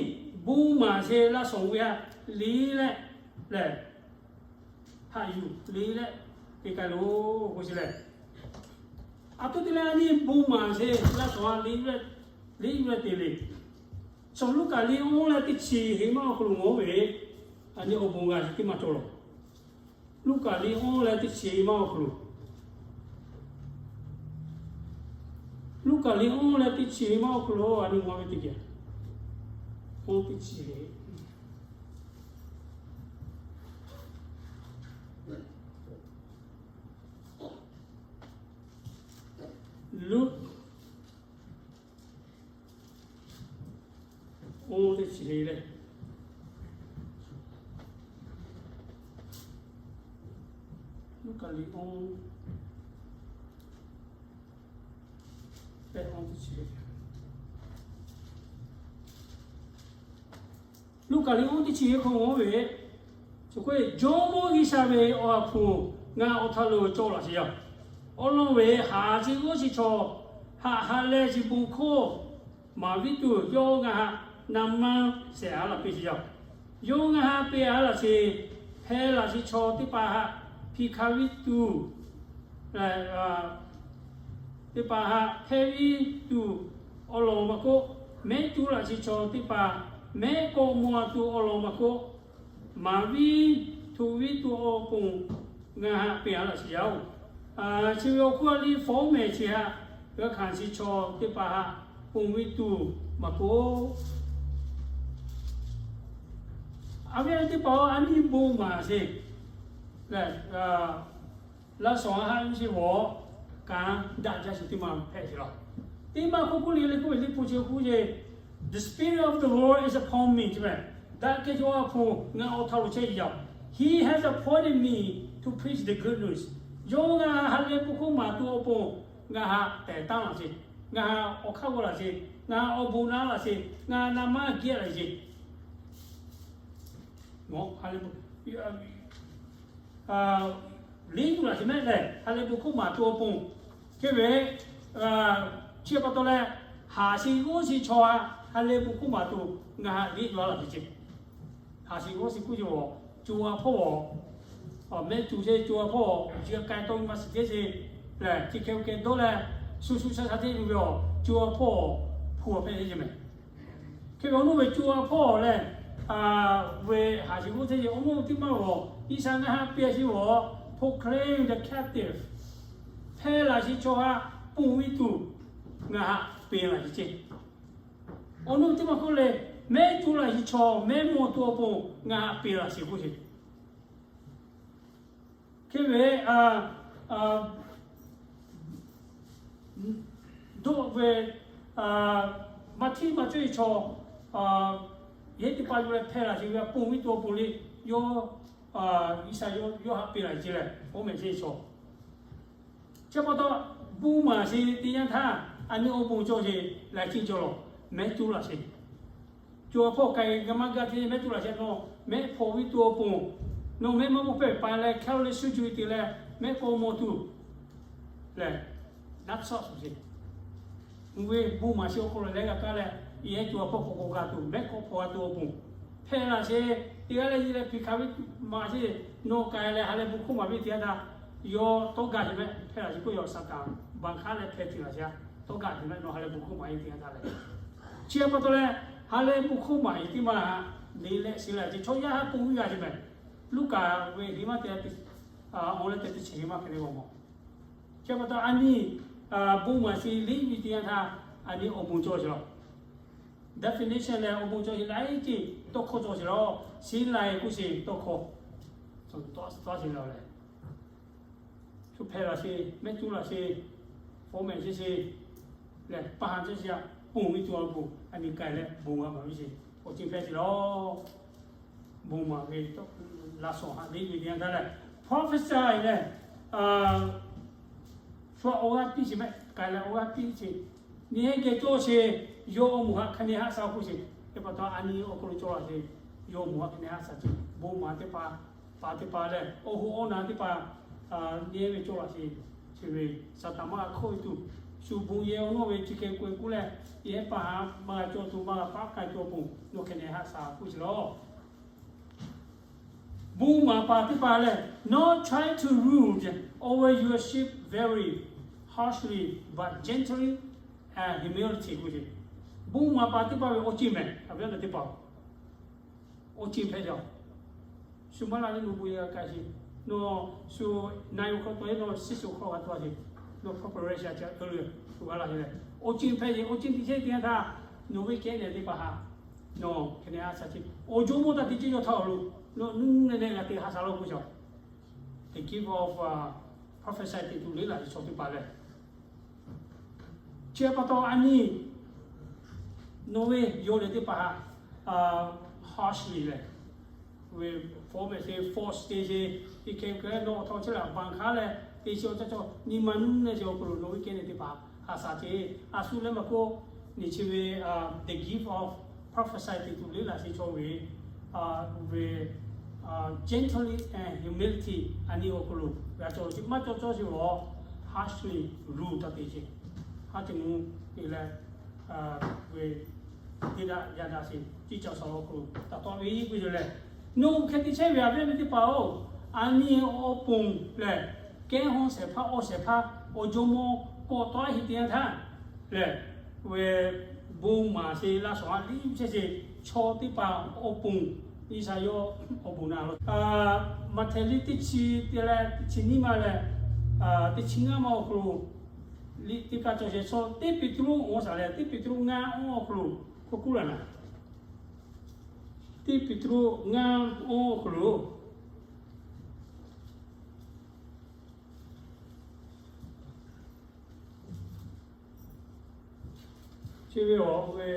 bon maˍ sheˍ laˇ shawˍ ve htaꞈ liˇ leh lehˬ, haꞈ yuˬ liˇ leh te k'ai loˬ k'oˆ sheˍ lehˬ, a htoꞈ te leh a nyi bon maˍ sheˍ laˇ shawˍ htaꞈ liˇ leh, liˇ leh te le. Shawˍ Luˉkaꞈ liꞈ awˇ leh teˇ chi hiˍ maˇ awˬ hk'aw lo mawˬ ve, a nyi awˬ bon g'a sheˍ teˇ maˇ cawˬ lawˬ. Luˉkaꞈ liꞈ awˇ leh teˇ chi hiˍ maˇ awˬ hk'aw lo, Luˉkaꞈ liꞈ awˇ leh teˇ chi hiˍ maˇ awˬ hk'aw lo a nyi mawˬ ve teˇ geh, awˇ teˇ chi hiˍ Luˉ, oˇ teˇ chi hiˍ leh, Luˉkaꞈ liꞈ awˇ, pehˇ awˇ teˇ chi hiˍ, Luˉkaꞈ liꞈ awˇ teˇ chi hiˍ hk'aw mawˬ ve, chi k'o Jawˇmawˇ G'uiˬsha ve awˬ ha hpu ngaˬ awˬ htaꞈ lo cawˬ laꞈ sheˍ yaˇ. Awˬ lawn ve haꞈ chi g'awˇ chi chaw haꞈ ha leh chi bon hkawˇ maˍ viˉ tuˬ yawˇ ngaˬ htaꞈ na maˇ shehˍ ha laꞈ piˇ sheˍ yaˇ. Yawˇ ngaˬ htaꞈ peꞈ ha laꞈ sheˍ, hpehˇ laꞈ sheˍ chaw teˇ hpaˍ htaꞈ hpiˇ hkanˍ viˉ tuˬ, teˇ hpaˍ htaꞈ hpehˇ viˉ tuˬ awˬ lawn maˇ k'oˆ, mehˉ cuˉ laꞈ sheˍ chaw teˇ hpaˍ mehˉ k'awꞈ maw tuˬ awˬ lawn maˇ k'oˆ, maˍ viˉ htuꞈ viˉ tuˬ awˬ pon ngaˬ haꞈ peˬ a laꞈ sheˍ yaˇ-oˬ. Chi ve awˬ hk'oˆ a liˇ fawˉ mehˍ chi haꞈ g'a hkanˍ shi chaw teˇ hpaˍ haꞈ ponˬ ve tuˬ maˇ k'oˆ, a viˉ teˇ hpaˍ-oˬ, a nyiˇ bon maˍ sheˍ leh, laˇ shawˍ haˉ ve sheˍ g'awˬ kanˉ daꞈ jaˇ sheˍ teˇ maˇ hpehꞈ sheˍ laˇ. Teˇ maˇ k'oˆ k'oˆ le le k'oˆ ve liꞈ hpu chi k'oˆ ce, The Spirit of the Lord is upon me, chi mehˍ. Daꞈ kehˬ ve Awˬ ha hpu ngaˬ awˬ hk'aw lo chehˇ yaˇ-oˬ. He has appointed me to preach the good news. Yawˇ ngaˬ ha lehˬ bon hkawˇ maˍ tuˬ awˬ pon ngaˬ haꞈ tehˬ taˉ laꞈ sheˍ. Ngaˬ haꞈ awˬ hk'aˇ g'aw laꞈ sheˍ. Ngaˬ haꞈ awˬ bon naˉ laꞈ sheˍ. Ngaˬ na maˇ geh laꞈ sheˍ. Liꞈ tuˬ laꞈ sheˍ mehˆ lehˬ, ha lehˬ bon hkawˇ maˍ tuˬ awˬ pon. Hk'e ve, chi pa taw leh, haꞈ sheˍ g'awˇ sheˍ chaw ha, ha lehˬ bon hkawˇ maˍ tuˬ ngaˬ haꞈ liꞈ yaw laꞈ sheˍ ce. Haꞈ sheˍ g'awˇ sheˍ k'oˆ ce, co ha hpawˇ-oˬ, mehˆ co ce co ha hpawˇ-oˬ, chi ka k'ai tawˇ ve maˇ shiˍ teˇ sheˍ lehˬ, chi hk'e k'ai dawˇ leh, shu shu sha sha teˇ ve awˬ co ha hpawˇ-oˬ, hpu awˬ hpehꞈ teˇ ce mehˍ. Hk'e ve awˬ nuˇ ve co ha hpawˇ lehˬ, ve haꞈ sheˍ g'awˇ sheˍ awˬ nuˇ teˇ maˇ g'awˬ, G'uiˬsha ngaˬ haꞈ peˬ a sheˍ g'awˬ, proclaim the captive, hpehˇ laꞈ sheˍ chaw ha ponˬ ve tuˬ ngaˬ haꞈ peˬ laꞈ sheˍ ce. Awˬ nuˇ teˇ maˇ k'oˆ leh, mehˆ co laꞈ sheˍ chaw mehˆ mawˬ tuˬ awˬ pon ngaˬ haꞈ peˬ laꞈ sheˍ k'oˆ ce. Hk'e ve, dawˇ ve, maˇ htiˇ maˇ cawˇ ve chaw, yehˬ teˇ pa yuˬ leh hpehˇ laꞈ sheˍ ve ponˬ ve tuˬ awˬ pon le, yawˇ, G'uiˬsha yawˇ haꞈ peˬ laꞈ sheˍ lehˬ, oˇ mehˍ sheˍ chaw. Chi pa taw, bon maˍ sheˍ teˇ yanˇ htaˇ, a nyi awˬ bon cawˬ sheˍ laiˬ ciˇ cawˬ lawˬ, mehˆ co laꞈ sheˍ. Co ha hpawˇ k'ai g'a maˇ g'a te mehˆ co laꞈ sheˍ nawˬ mehˆ hpawꞈ ve tuˬ awˬ pon, nawˬ mehˆ maˇ k'oˆ hpehꞈ pa leh hkehˉ lo leh shu cuˬ te leh mehˆ k'awꞈ mawˬ tuˬ lehˬ, naˆ tsuhˇ sheˍ. Mvuhˇ ve bon maˍ sheˍ awˬ hk'aw lo leh g'a kaˇ leh, yehˬ co ha hpawˇ k'awꞈ k'awꞈ g'a tuˬ mehˆ k'awꞈ hpawꞈ g'a tuˬ awˬ pon, hpehˇ laꞈ sheˍ. Teˇ g'aˇ leh nyi leh hpiˬ hkanˍ ve maˍ sheˍ, nawˬ k'ai leh ha lehˬ bon hkawˇ maˍ ve teˇ yanˇ htaˇ, yawˇ tawˇ gaˬ sheˍ mehˆ, hpehˇ laꞈ sheˍ k'oˆ yaw Saˍtanˍ banˬ hk'aˉ leh hpehˇ tuˬ laꞈ sheˍ, tawˇ gaˬ sheˍ mehˆ nawˬ ha lehˬ bon hkawˇ maˍ ve teˇ yanˇ htaˇ lehˬ. Chi pa taw leh, ha lehˬ bon hkawˇ maˍ ve teˇ maˇ ha, le leh shiˍ leh ce chaw yaˇ ha ponˬ ve g'a sheˍ mehˍ. Luˉkaꞈ ve liꞈ maˇ te, awˬ leh te teˇ chi ve maˇ hk'e le g'a mawˬ. Chi pa taw a nyi, bon maˍ sheˍ liꞈ ve teˇ yanˇ htaˇ, a nyi awˬ bon cawˬ sheˍ lawˬ. Definition leh awˬ bon cawˬ sheˍ laiˉ ceuˬ tawˇ hkawˇ cawˬ sheˍ lawˬ. Shiˍ laiˬ k'oˆ sheˍ tawˇ hkawˇ, tawˇ sheˍ lawˬ leh, shu hpehˇ laꞈ sheˍ, mehˆ co laꞈ sheˍ, fawˉ mehˍ sheˍ sheˍ lehˬ, pa ha cawˇ sheˍ a, ponˬ ve tuˬ awˬ pon a nyi k'ai leh bon g'a maˍ ve sheˍ, awˬ ceuˬ hpehˇ sheˍ lawˬ. Bon maˍ ve laꞈ shawˍ haꞈ liꞈ ve teˇ yanˇ htaˇ lehˬ, prophecy lehˬ, shu awˬ g'aˇ piˇ sheˍ mehˆ, k'ai leh awˬ g'aˇ piˇ sheˍ. Nyi heˆ geh cawˇ sheˍ, yawˇ awˬ moˍ haꞈ hk'aˬ nehˬ haˆ sha k'oˆ sheˍ. Chi pa taw a nyi awˬ hk'aw lo cawˇ laꞈ sheˍ, yawˇ awˬ moˍ haꞈ hk'aˬ nehˬ haˆ sha ce. Bon maˍ teˇ hpaˍ, paˍ teˇ hpaˍ lehˬ, awˬ hoꞈ awˬ naˍ teˇ hpaˍ, nyi ve cawˇ laꞈ sheˍ, chi ve Saˍtanˍ maˇ g'a hkawˇ ve tuˬ, shu bon yehˬ awˬ nawˇ ve chi hk'e k'oˆ ve k'oˆ leh, yehˬ paˍ haꞈ maˇ g'a cawˇ tuˬ maˇ g'a paˉ k'ai tuˬ awˬ pon, nawˬ hk'aˬ nehˬ haˆ sha k'oˆ sheˍ lawˬ. Bon maˍ paˍ teˇ hpaˍ lehˬ, not try to rule over your sheep very harshly, but gently and humility k'oˆ sheˍ. Bon maˍ paˍ teˇ hpaˍ ve awˬ ceuˬ mehˍ, a ve a na teˇ hpaˍ awˬ ceuˬ hpehꞈ jaˇ. Shu maˇ laˇ leh nawˬ bon yehˬ g'a k'ai sheˍ. Nawˬ shu na yuˬ hk'aw taw leh nawˬ shiˉ shu hk'aw g'a taw sheˍ. Nawˬ preparation ca to le shu g'a laˇ sheˍ leh, awˬ ceuˬ hpehꞈ sheˍ. Awˬ ceuˬ teˇ chehˇ teˇ yanˇ htaˇ, nawˬ ve kehˉ leh teˇ hpaˍ haꞈ nawˬ hk'aˬ nehˬ haˆ sha ce. Awˬ jawˇmawˇ taˇ te ce yawˇ htaꞈ awˬ lo nawˬ nuˇ leh leh g'a te haˆ sha lawˬ k'oˆ sheˍ. The gift of prophecy te tuˬ liˉ laꞈ sheˍ chaw teˇ hpaˍ lehˬ, chi pa taw a nyi nawˬ ve yawˇ lehˬ teˇ hpaˍ haꞈ harshly lehˬ, ve fawˉ mehˍ sheˍ, force te sheˍ, teˇ hkeh hkeh nawˬ awˬ htaw chehˇ leh banˬ hk'aˉ leh te sheˍ awˬ caˇ cawˬ nyi ma nuˇ leh sheˍ awˬ hk'aw lo nawˬ ve kehˉ leh teˇ hpaˍ haꞈ sha ce. A shu leh maˇ k'oˆ, nyi chi ve the gift of prophecy te tuˬ liˉ laꞈ sheˍ chaw ve, ve gentleness and humility a nyi awˬ hk'aw lo g'a cawˬ ce. Maˇ cawˬ cawˇ sheˍ lawˬ, harshly rule taˇ te ce. Haˉ te mvuh te leh, ve teˇ daꞈ yaˇ daꞈ sheˍ ciˇ caˬ shaˍ awˬ hk'aw lo taˍ tawˆ ve k'oˆ yoˬ lehˬ, nawˬ hk'e te chehˇ ve a viˉ a nyi teˇ hpaˍ-oˬ, a nyi awˬ pon lehˬ, kehˉ hawˉ shehˍ hpaˇ awˬ shehˍ hpaˇ awˬ jawˇmawˇ k'awꞈ tawˆ a heˍ teˇ yanˇ htaˇ lehˬ, ve bon maˍ sheˍ laˇ shawˍ haꞈ liˉ chehˇ sheˍ chaw teˇ hpaˍ awˬ pon Iˉsaˍyaˆ awˬ bon naˆ lo, Maꞈhtehˍ liꞈ teˇ chi te leh teˇ chi nyiˇ maˇ leh teˇ chi ngaˇ maˇ awˬ hk'aw lo, liꞈ teˇ kaˆ cawˬ shehˍ chaw teˇ Peˍtruˆ awˬ shaˍ lehˬ, teˇ Peˍtruˆ ngaˇ awˬ hk'aw lo hk'oˆ kuˉ laˇ naˍ. Teˇ Peˍtruˆ ngaˇ awˬ hk'aw lo chi ve awˬ ve,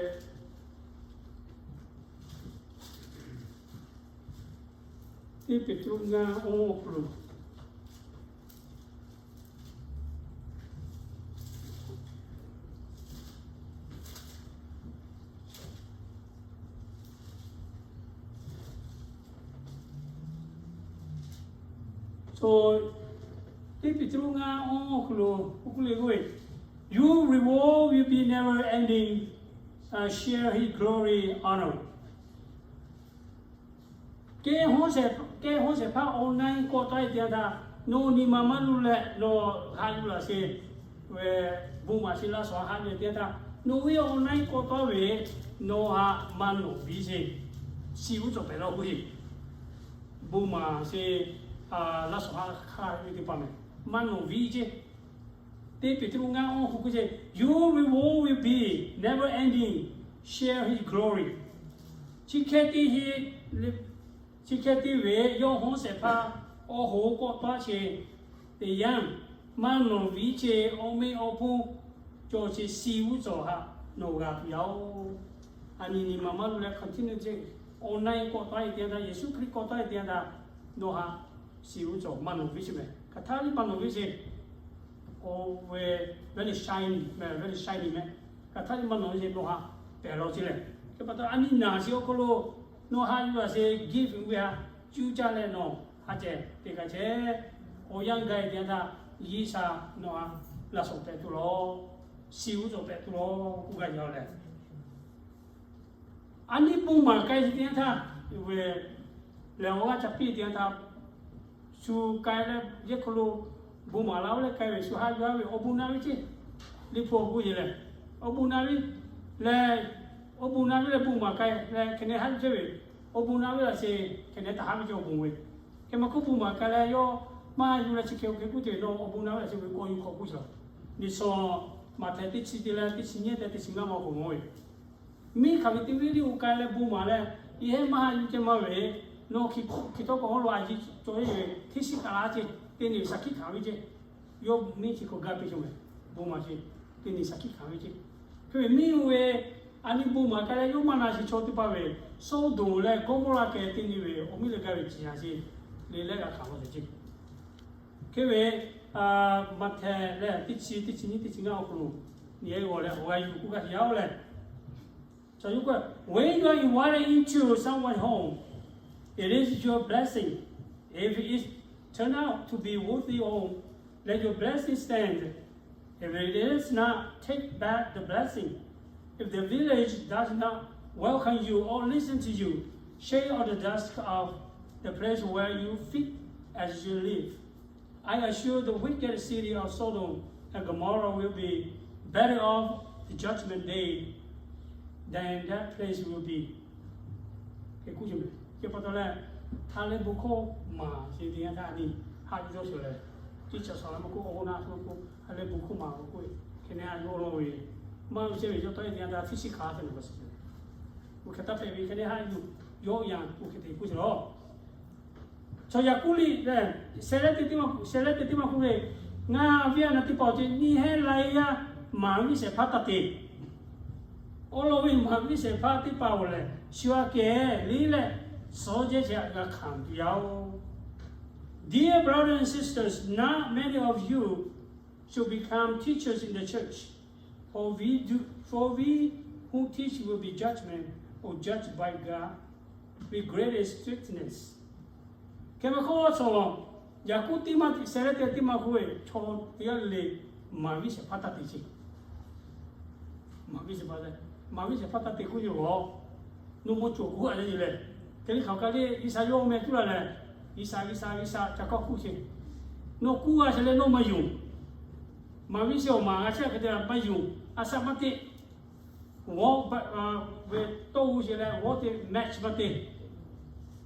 teˇ Peˍtruˆ ngaˇ awˬ hk'aw lo So, teˇ Peˍtruˆ ngaˇ awˬ hk'aw lo k'oˆ le k'oˆ ve, your reward will be never ending, share his glory, honor. Kehˉ hawˉ shehˍ hpaˇ awˬ na iˉ kawˆ taˉ ve teˇ yanˇ htaˇ, nawˬ nyi ma maˇ luˬ leh nawˬ haꞈ yuˬ laˬ sheˍ ve, bon maˍ sheˍ laˇ shawˍ haꞈ yuˬ teˇ yanˇ htaˇ, nawˬ ve awˬ na iˉ kawˆ taˉ ve, nawˬ haꞈ maˇ nawˬ viˉ sheˍ, shiˍ uˉ cawˬ pehꞈ la k'oˆ ve, bon maˍ sheˍ laˇ shawˍ haꞈ hk'aˇ ve teˇ hpaˍ mehˬ, maˇ nawˬ viˉ ceˇ. Teˇ Peˍtruˆ ngaˇ awˬ hk'aw lo k'oˆ ve, your reward will be never ending, share his glory. Chi hk'e te chi hk'e te ve yawˇ hawˉ shehˍ hpaˇ awˬ hoˉ kawˆ taˉ sheˍ teˇ yanˇ, maˇ nawˬ viˉ ceˇ, awˬ meꞈ awˬ hponˇ cawˬ sheˍ, shiˍ uˉ cawˬ haꞈ nawˬ g'a tuˬ yaˇ oˬ. A nyi nyi ma maˇ luˬ leh continue ceˇ, awˬ na iˉ kawˆ taˉ ve teˇ yanˇ htaˇ, Yeˍsuˆ Hkriꞈ kawˆ taˉ ve teˇ yanˇ htaˇ, nawˬ haꞈ shiˍ uˉ cawˬ maˇ nawˬ viˉ sheˍ mehˬ. Hk'aˬ htaˇ liˇ maˇ nawˬ viˉ sheˍ, oˇ ve very shiny mehˬ, very shiny mehˬ. Hk'aˬ htaˇ liˇ maˇ nawˬ viˉ sheˍ, nawˬ haꞈ pehˬ law ceˇ lehˬ. Hk'e pa taw a nyi naˬ sheˍ awˬ hk'aw lo nawˬ haꞈ yuˬ laˬ sheˍ gift ve htaꞈ cuˇ caˇ leh nawˬ haꞈ cehˬ te g'a chehˇ. Awˬ yanˇ gaˬ e teˇ yanˇ htaˇ, G'uiˬsha nawˬ haꞈ laꞈ shawˍ pehꞈ tuˬ law, shiˍ uˉ cawˬ pehꞈ tuˬ law k'oˆ gaˇ yaˇ lehˬ. A nyi bon maˍ k'ai teˇ yanˇ htaˇ, ve lehˬ awˬ g'aˇ ca piˇ teˇ yanˇ htaˇ, shu k'ai leh yehˇ hk'aw lo bon maˍ la oˇ leh k'ai ve shu haꞈ yuˬ a ve awˬ bon na ve ceˇ. Liꞈ hpu awˬ bon yeˬ lehˬ, awˬ bon na ve lehˬ, awˬ bon na ve lehˬ bon maˍ k'ai leh hk'e nehˬ haꞈ yuˬ chehˇ ve, awˬ bon na ve laꞈ sheˍ hk'e nehˬ taˍ haˉ ve ceˇ awˬ bon ve. Hk'e maˇ k'oˆ, bon maˍ k'ai leh yawˇ maˇ yuˬ leh chi hk'e oˇ hk'e k'oˆ te ve, nawˬ awˬ bon na ve laꞈ sheˍ ve k'awꞈ yuˬ hk'awꞈ k'oˆ sheˍ. Liꞈ shawnˍ Maꞈhtehˍ teˇ chi te leh teˇ chi nyiˇ te teˇ chi ngaˇ maˇ k'oˆ mawˬ ve, miˇ hk'aˬ ve teˇ viˉ liˇ oˇ k'ai leh bon maˍ leh, yehˇ maˇ haꞈ yuˬ ceh maˇ ve, nawˬ hki hk'e tawˇ k'awꞈ hawˉ lo a yiˇ cawˬ ve, hteˇ shiˆ kaꞈ la ceˇ, teˇ nyi shaˍ hkiˆ hkanˍ ve ceˇ. Yawˇ miˇ chi hk'aw gaˇ piˇ cawˬ ve, bon maˍ sheˍ, teˇ nyi shaˍ hkiˆ hkanˍ ve ceˇ. Hk'e ve miˇ oˇ ve a nyi bon maˍ k'ai leh yawˇ maˇ na sheˍ chaw teˇ hpaˍ ve, Sawˉdonˍ leh Gawˇmawˇraˆ keh teˇ nyi ve awˬ miˇ leh gaˇ ve ciˍ yanˍ sheˍ le leh g'a hkanˍ law ceˇ. Hk'e ve Maꞈhtehˍ lehˬ teˇ chi, teˇ chi nyiˇ, teˇ chi ngaˇ awˬ hk'aw lo nyi e g'awˬ leh awˬ g'a yuˬ k'oˆ gaˇ yaˇ oˬ lehˬ, When you are invited into someone's home, it is your blessing. If it turn out to be worthy home, let your blessing stand. If it is not, take back the blessing. If the village does not welcome you or listen to you, shake off the dust of the place where you fit as you live. I assure the wicked city of Sodom and Gomorrah will be better off the judgment day than that place will be. Hk'e k'oˆ ce mehˬ. Hk'e pa taw leh, htaˇ leh bon hkawˇ maˍ sheˍ teˇ yanˇ htaˇ a nyi haꞈ yuˬ cawˇ sheˍ lehˬ, teˇ chi shaˍ laꞈ maˇ k'oˆ, awˬ na hk'aw lo k'o, htaˇ leh bon hkawˇ maˍ k'o k'oˆ ve, hk'e nehˬ haꞈ yuˬ law ve, maˇ ve chehˇ ve yawˇ tawˇ e teˇ yanˇ htaˇ hteˇ shiˆ hkanˍ te nawˬ pa shiˍ. Oˇ hk'e taˇ hpehꞈ ve hk'e nehˬ haꞈ yuˬ, yawˇ yanˍ oˇ hk'e te k'oˆ sheˍ lawˬ. Chaw Yaˍkoˆ liꞈ lehˬ, sheh leh te teˇ maˇ k'oˆ ve, Ngaˬ viˉ a naˬ teˇ hpaˍ awˬ ceuˬ nyi hehˉ la e yaˇ maˍ viˉ shehˍ hpaˇ taˇ te. Awˬ lawn ve maˍ viˉ shehˍ hpaˇ teˇ hpaˍ awˬ lehˬ, shu aꞈ kehˬ le leh, suhˉ jehˇ shehˍ hpaˇ g'a hkanˍ tuˬ yaˇ oˬ. Dear brothers and sisters, not many of you should become teachers in the church, for we do, for we who teach will be judgment or judged by God with greater strictness. Hk'e ve k'o, chaw Yaˍkoˆ teˇ maˇ sheh leh te teˇ maˇ k'oˆ ve, chaw teˇ g'aˇ le le maˍ viˉ shehˍ hpaˇ taˇ te ce. Maˍ viˉ shehˍ hpaˇ leh, maˍ viˉ shehˍ hpaˇ taˇ te k'oˆ ve yoˬ. Nawˬ maw cawˬ k'oˆ a le le. Hk'e le hk'aˬ hk'e le G'uiˬsha yawˇ meh tuˉ la lehˬ, G'uiˬsha, G'uiˬsha, G'uiˬsha ca kawˇ hkuˇ ce. Nawˬ k'oˆ g'a sheˍ leh nawˬ maˇ yonˍ. Maˍ viˉ shehˍ awˬ maˍ g'a chehˇ hk'e te maˇ yonˍ. A shaꞈ maˇ te. G'awˇ ve tawˇ g'uˇ sheˍ leh g'awˇ te match maˇ te.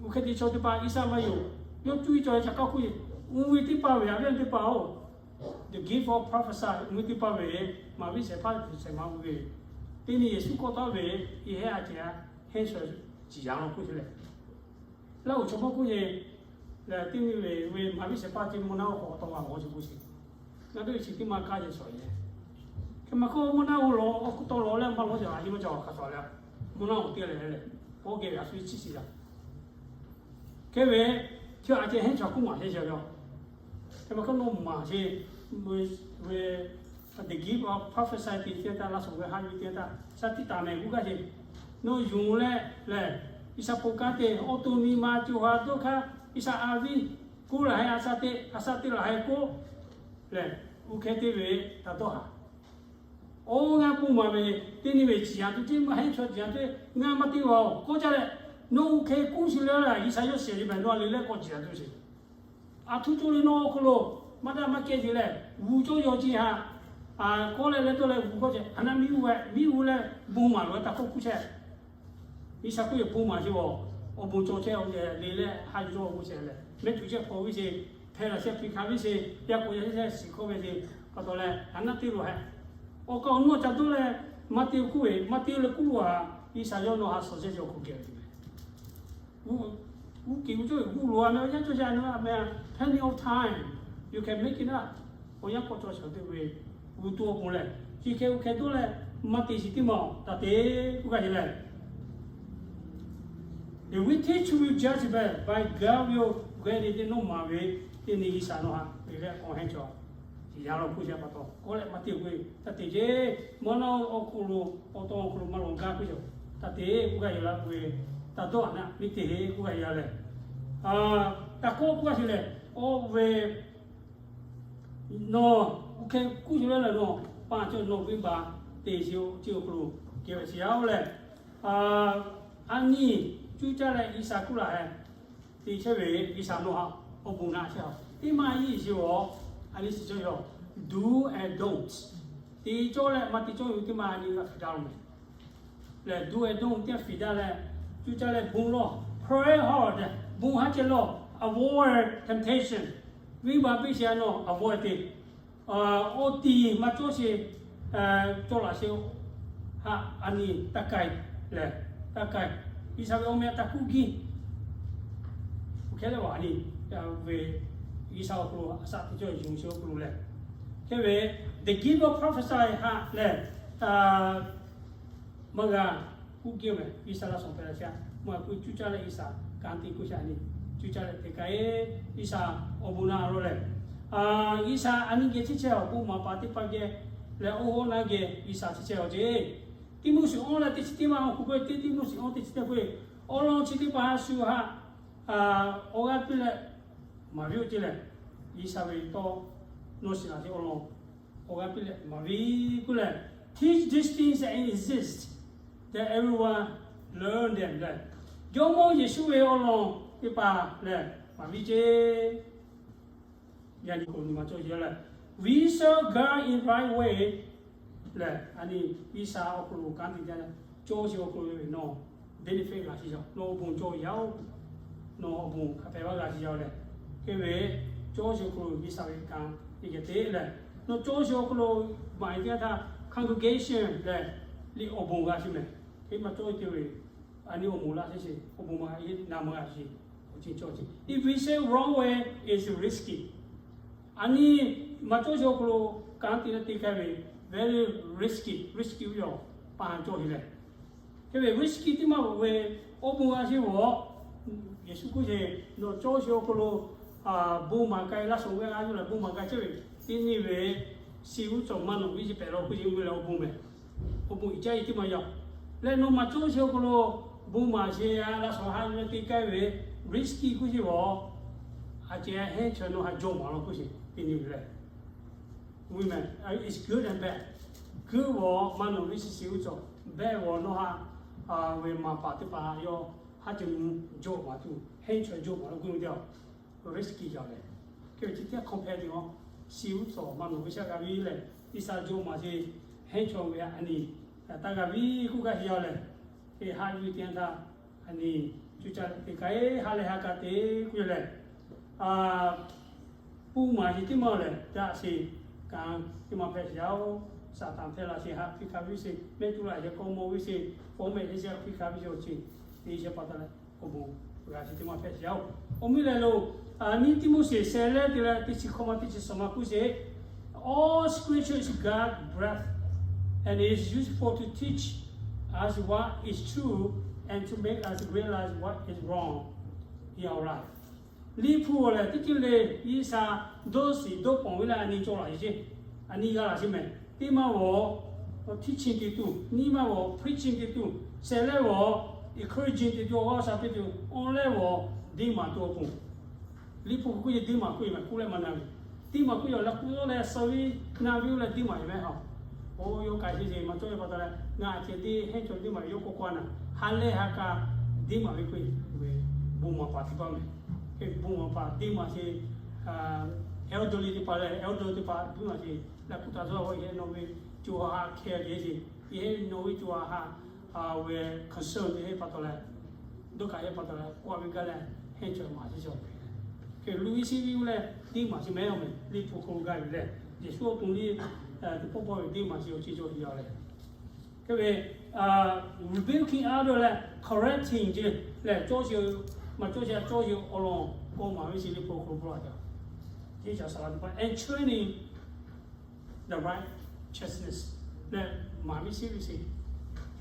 Oˇ hk'e te chaw teˇ hpaˍ G'uiˬsha maˇ yonˍ. Yawˇ cuˇ yiˍ cawˬ ve htaꞈ k'oˆ k'oˆ ve, oˇ ve teˇ hpaˍ ve, a viˉ teˇ hpaˍ-oˬ, the gift of prophecy, oˇ ve teˇ hpaˍ ve maˍ viˉ shehˍ hpaˇ tuˬ shehˍ ma oˇ ve, teˇ nyi Yeˍsuˆ kawˆ tawˆ ve, i hehˉ a ceh a, hehnˇ shaw ciˍ yanˍ law k'oˆ ce leh, Laˇ huˍ chaw mawˇ k'oˆ ve, teˇ nyi ve maˍ viˉ shehˍ hpaˇ ce mvuhˇ naˆ oˇ hk'aw taw g'a g'awˬ ce k'oˆ ce. Ngaˬ hui ve chi teˇ maˇ kaˇ ce shawˍ yehˬ. Hk'e maˇ k'oˆ, mvuhˇ naˆ oˇ lawˬ, oˇ hk'aw taw lawˬ leh maˇ lawˬ ce, a nyi maˇ ca hk'a shawˍ leh, mvuhˇ naˆ oˇ teˇ leh leh, k'awꞈ geh ve a shu ve chi shiˍ yaˇ. Hk'e ve, chi a ceh hehnˇ chaw kuˇ maˍ ce ce yoˬ. Hk'e maˇ k'oˆ, nawˬ maˍ ce ve, the gift of prophecy te teˇ htaˇ, laˇ shawˍ ve haˉ ve teˇ htaˇ, shaˉ tiˉ taˍ mehˍ k'oˆ gaˇ ce. Nawˬ yonˍ leh lehˬ, G'uiˬsha po kanˉ te, awˬ to nyi ma co ha dawˇ hk'aˇ, G'uiˬsha a viˉ k'oˆ laˬ heh, a shaˉ teˇ, a shaˉ teˇ laˬ heh k'oˆ lehˬ, oˇ hk'e te ve taꞈ dawˇ haˍ. Oˇ g'aˇ bon maˍ ve, teˇ nyi ve ciˍ yanˍ tuˬ, teˇ maˇ hehnˇ chaw ciˍ yanˍ tuˬ, ngaˬ maˇ te vaˬ-oˬ k'oˆ caˇ leh, nawˬ oˇ hk'e k'oˆ shiˍ leh, G'uiˬsha yawˇ shehˍ ve mehˍ, nawˬ a le leh k'awꞈ ciˍ yanˍ tuˬ sheˍ. A htuˇ cawˇ le nawˇ awˬ hk'aw lo maˇ daꞈ maˇ kehˇ ce leh, g'uˬ cawˇ yaw ce haꞈ, kawˆ leh leh tawˇ leh g'uˬ kawˆ ce, a naˆ miˇ uˉ eh, miˇ uˉ leh bon maˍ loˬ taˇ k'oˆ k'oˆ chehˇ. G'uiˬsha k'oˆ ve bon maˍ ce-oˬ, awˬ bon cawˬ chehˇ-oˬ leh leh haˉ cawˇ k'oˆ chehˇ leh, mehˆ tuˬ chehˇ hpaw ve ce, hpehˇ laˬ chehˇ hpiˇ hkanˍ ve ce, yaˇ k'oˍ yaˇ chehˇ shiˍ hkawˇ ve ce, pa taw leh a naˆ teˇ lo hehꞈ. Awˬ kaˍ awˬ nu a ca dawˇ leh, maˇ te k'oˆ ve, maˇ te leh k'oˆ lo haꞈ, G'uiˬsha yawˇ nawˬ haꞈ shawˍ chehˇ ce awˬ hk'aw geh ve ce mehˍ. G'uˇ keꞈ g'uˇ cawˇ ve g'uˇ loꞈ a meh, awˬ yanˇ cawˇ ce a meh, plenty of time, you can make it up. Awˬ yanˇ k'awꞈ cawˬ shawˍ te ve, g'uˬ to awˬ pon lehˬ, chi hk'e oˇ hk'e dawˇ leh, maˇ te shiˍ teˇ maˇ-oˬ, taˇ te k'oˆ gaˇ ce lehˬ, the way teach will judge by, by God will guide it, nawˬ maˍ ve, teˇ nyi G'uiˬsha nawˬ haꞈ ve leh k'awꞈ hehnˇ chaw ciˍ yanˍ law k'oˆ ce pa taw, k'awꞈ leh maˇ te k'oˆ ve, taˇ te ce. Mvuhˇ naˆ awˬ hk'aw lo, awˬ to awˬ hk'aw lo maˇ lawˬ gaˇ k'oˆ ce, taˇ te k'oˆ gaˇ yaˇ la k'oˆ ve, taˇ dawˇ haꞈ naˆ miˇ te heˆ k'oˆ gaˇ yaˇ lehˬ, taˇ kawˆ k'oˆ gaˇ ce lehˬ, oˇ ve nawˬ oˇ hk'e k'oˆ ce leh lehˬ, nawˬ pa cawˇ nawˬ venˇbaˆ te ce awˬ hk'aw lo kehˬ ve shiˍ yaˇ-oˬ lehˬ, a nyi cuˇ caˇ leh G'uiˬsha kuˇ laˬ heh te chehˇ ve, G'uiˬsha nawˬ haꞈ awˬ bon naˆ chehˇ-a. Teˇ maˇ yiˇ shiˍ-oˬ, a nyi shiˍ cawˇ yaˇ, do and don't, te cawˇ leh maˇ te cawˇ ve teˇ maˇ a nyi g'a hpehꞈ daꞈ lo mehˍ. Lehˬ do and don't teˇ g'aˇ hpehꞈ daꞈ leh, cuˇ caˇ leh bon lawˬ, pray hard, bon haˉ ceh lawˬ, avoid temptation, venˇbaˆ piˇ shehˍ a nawˬ avoid te, awˬ tiˍ maˇ cawˇ sheˍ, cawˇ laꞈ sheˍ haꞈ a nyi taˇ k'ai lehˬ, taˇ k'ai, G'uiˬsha ve awˬ meh taˇ kuˇ giˇ. Oˇ hk'e leh a nyi ve G'uiˬsha awˬ hk'aw lo a shaꞈ teꞈ cawˇ yonˍ sheˍ awˬ hk'aw lo lehˬ, hk'e ve the gift of prophecy haꞈ lehˬ, maˇ g'a kuˇ giˇ mehˍ. G'uiˬsha laˇ shawˍ hpehꞈ la chehˇ, maˇ g'a kuˇ, cuˇ caˇ leh G'uiˬsha kanˉ te k'oˆ shaꞈ nyi, cuˇ caˇ leh te k'ai, G'uiˬsha awˬ bon naˆ lo lehˬ, G'uiˬsha a nyi geh chehˇ chehˇ awˬ bon maˍ paˍ teˇ hpaˍ geh lehˬ, oˇ hawˉ naˆ geh G'uiˬsha chehˇ chehˇ awˬ ceˇ. Tiˆmoˉseˍ awˬ lehˬ teˇ chi teˇ maˇ awˬ hk'aw k'oˆ ve, teˇ Tiˆmoˉseˍ awˬ teˇ chi teˇ k'oˆ ve, awˬ lawn chi teˇ hpaˍ shu haꞈ, awˬ g'aˇ piˇ leh maˍ viˉ oˇ ce lehˬ, G'uiˬsha ve tawˇ nawˬ shiˍ laˬ ce awˬ lawn awˬ g'aˇ piˇ leh maˍ viˉ k'oˆ lehˬ, teach these things and insist that everyone learn them lehˬ, Jawˇmawˇ Yeˍsuˆ ve awˬ lawn teˇ hpaˍ lehˬ maˍ viˉ ce. Yaꞈ nyi k'o nyi ma cawˇ sheˍ lehˬ, we serve God in right way lehˬ, a nyi G'uiˬsha awˬ hk'aw lo kanˉ te jaˇ leh, cawˇ sheˍ awˬ hk'aw lo ve nawˬ benefit g'a shiˍ yaˇ, nawˬ awˬ bon cawˇ yaˇ-oˬ, nawˬ awˬ bon hk'a hpehꞈ vaˇ g'a shiˍ yaˇ lehˬ, hk'e ve cawˇ sheˍ awˬ hk'aw lo G'uiˬsha ve kanˉ te geh te lehˬ, nawˬ cawˇ sheˍ awˬ hk'aw lo maˍ e teˇ g'aˇ htaˇ congregation lehˬ, liꞈ awˬ bon g'a shiˍ mehˍ. Hk'e maˇ cawˇ te ve, a nyi awˬ moˍ laˇ sheˍ sheˍ, awˬ bon maˇ e naˍ maˇ g'a shiˍ, awˬ ceuˬ cawˇ sheˍ. If we say wrong way, it's risky. A nyi maˇ cawˇ sheˍ awˬ hk'aw lo kanˉ te leh te k'ai ve, very risky, risky ve yoˬ, paˍ cawˇ sheˍ lehˬ. Hk'e ve risky teˇ maˇ bvuhꞈ ve, awˬ bon g'a sheˍ ve, Yeˍsuˆ k'oˆ sheˍ, nawˬ cawˇ sheˍ awˬ hk'aw lo bon maˍ k'ai, laˇ shawˍ g'a g'a yuˬ leh bon maˍ k'ai chehˇ ve, teˇ nyi ve, shiˍ uˉ cawˬ maˇ nawˬ viˉ chi hpehꞈ la k'oˆ sheˍ, oˇ ve lehˬ awˬ bon mehˍ. Awˬ bon iˉ caˇ e teˇ maˇ yaˇ. Leh nawˬ maˇ cawˇ sheˍ awˬ hk'aw lo bon maˍ sheˍ a, laˇ shawˍ haꞈ yuˬ leh te k'ai ve, risky k'oˆ sheˍ ve, a ceh hehnˇ chaw nawˬ haꞈ jawˇ maˍ law k'oˆ sheˍ, teˇ nyi ve lehˬ. It's good and bad. Good ve maˇ nawˬ viˉ chi shiˍ uˉ cawˬ, bad ve nawˬ haꞈ ve maˍ paˍ teˇ hpaˍ yawˇ haˉ ceh mvuh jawˇ maˍ tuˬ, hehnˇ chaw jawˇ maˍ law k'oˆ ve teˇ risky yaˇ lehˬ. Hk'e ve chi teˇ compare te-o, shiˍ uˉ cawˬ maˇ nawˬ viˉ shaˆ g'a viˉ lehˬ, G'uiˬsha jawˇ maˍ sheˍ, hehnˇ chaw ve a nyi taˇ g'a viˉ k'oˆ gaˇ sheˍ yaˇ lehˬ, hk'e haꞈ yuˬ teˇ yanˇ htaˇ a nyi Teˇ kaꞈ eˬ ha lehˬ ha kaꞈ te k'oˆ lehˬ, puˇ maˍ sheˍ teˇ maˇ lehˬ, daꞈ sheˍ kanˍ teˇ maˇ hpehꞈ sheˍ yaˇ-oˬ. Saˍtanˍ hpehˇ la sheˍ, haꞈ hpiˇ hkanˍ ve sheˍ, mehˆ tuˬ laꞈ yehˬ k'aw maw ve sheˍ, fawˉ mehˆ heˇ shehˆ hpiˇ hkanˍ ve sheˍ awˬ ceuˬ te shehˍ pa taw leh, awˬ bon g'a sheˍ teˇ maˇ hpehꞈ sheˍ yaˇ-oˬ. Awˬ miˇ lehˬ lo, nyiˇ Tiˆmoˉseˍ shehˍ leh te leh teˇ chi hkawˇ ma teˇ chi suhˍ ma k'oˆ sheˍ, All scripture is God breathed and is useful to teach us what is true and to make us realize what is wrong in our life. Liꞈ hpu lehˬ teˇ ceuˬ le, G'uiˬsha dawˇ shiˍ dawˇ pawnˍ ve leh a nyi cawˬ laꞈ sheˍ, a nyi g'a laꞈ sheˍ mehˍ. Teˇ maˇ g'awˬ teaching te tuˬ, nyiˇ maˇ g'awˬ preaching te tuˬ, shehˍ leh g'awˬ encouraging te tuˬ, awˬ g'aˇ sha te tuˬ, awˬ leh g'awˬ deˇ maˍ tuˬ awˬ pon. Liꞈ hpu k'oˆ ve deˇ maˍ k'oˆ ve maˇ k'oˆ leh maˇ na ve. Deˇ maˍ k'oˆ ve awˬ leh k'oˆ leh suh ve na ve oˇ leh deˇ maˍ ve mehˍ ha. Oˇ yawˇ k'ai sheˍ sheˍ maˇ cawˇ ve pa taw leh, ngaˬ a ceh deˇ hehnˇ cawˬ deˇ maˍ ve yawˇ k'oˆ k'oˆ a na, ha lehˬ ha kaꞈ deˇ maˍ ve k'oˆ ve, bon maˍ paˍ teˇ hpaˍ mehˍ. Bon maˍ paˍ deˇ maˍ sheˍ, elderly teˇ hpaˍ lehˬ, elderly teˇ hpaˍ deˇ maˍ sheˍ, leh k'oˆ taˍ tcuh a ve, yehˬ nawˬ ve co ha hkeh le sheˍ, yehˬ nawˬ ve co ha ha ve concern te heˆ pa taw leh, dawˇ kaꞈ heˆ pa taw leh, k'oˆ ve gaˇ leh hehnˇ cawˬ maˍ sheˍ cawˬ ve. Hk'e luˬ ve sheˍ ve oˇ leh deˇ maˍ sheˍ mehˍ awˬ mehˍ. Liꞈ hpu hk'aw lo gaˇ ve lehˬ, Yeˍsuˆ awˬ to liˇ teˇ pawˆ pawˆ ve deˇ maˍ sheˍ awˬ ceuˬ cawˬ ve yaˇ lehˬ, hk'e ve rebuking others leh correcting ceh lehˬ, cawˇ sheˍ, maˇ cawˇ sheˍ, cawˇ sheˍ awˬ lawn k'awꞈ maˍ ve sheˍ. Liꞈ hpu hk'aw lo pa taw, teˇ caꞈ saˍ laꞈ teˇ hpaˍ and training the righteousness lehˬ, maˍ ve sheˍ ve sheˍ,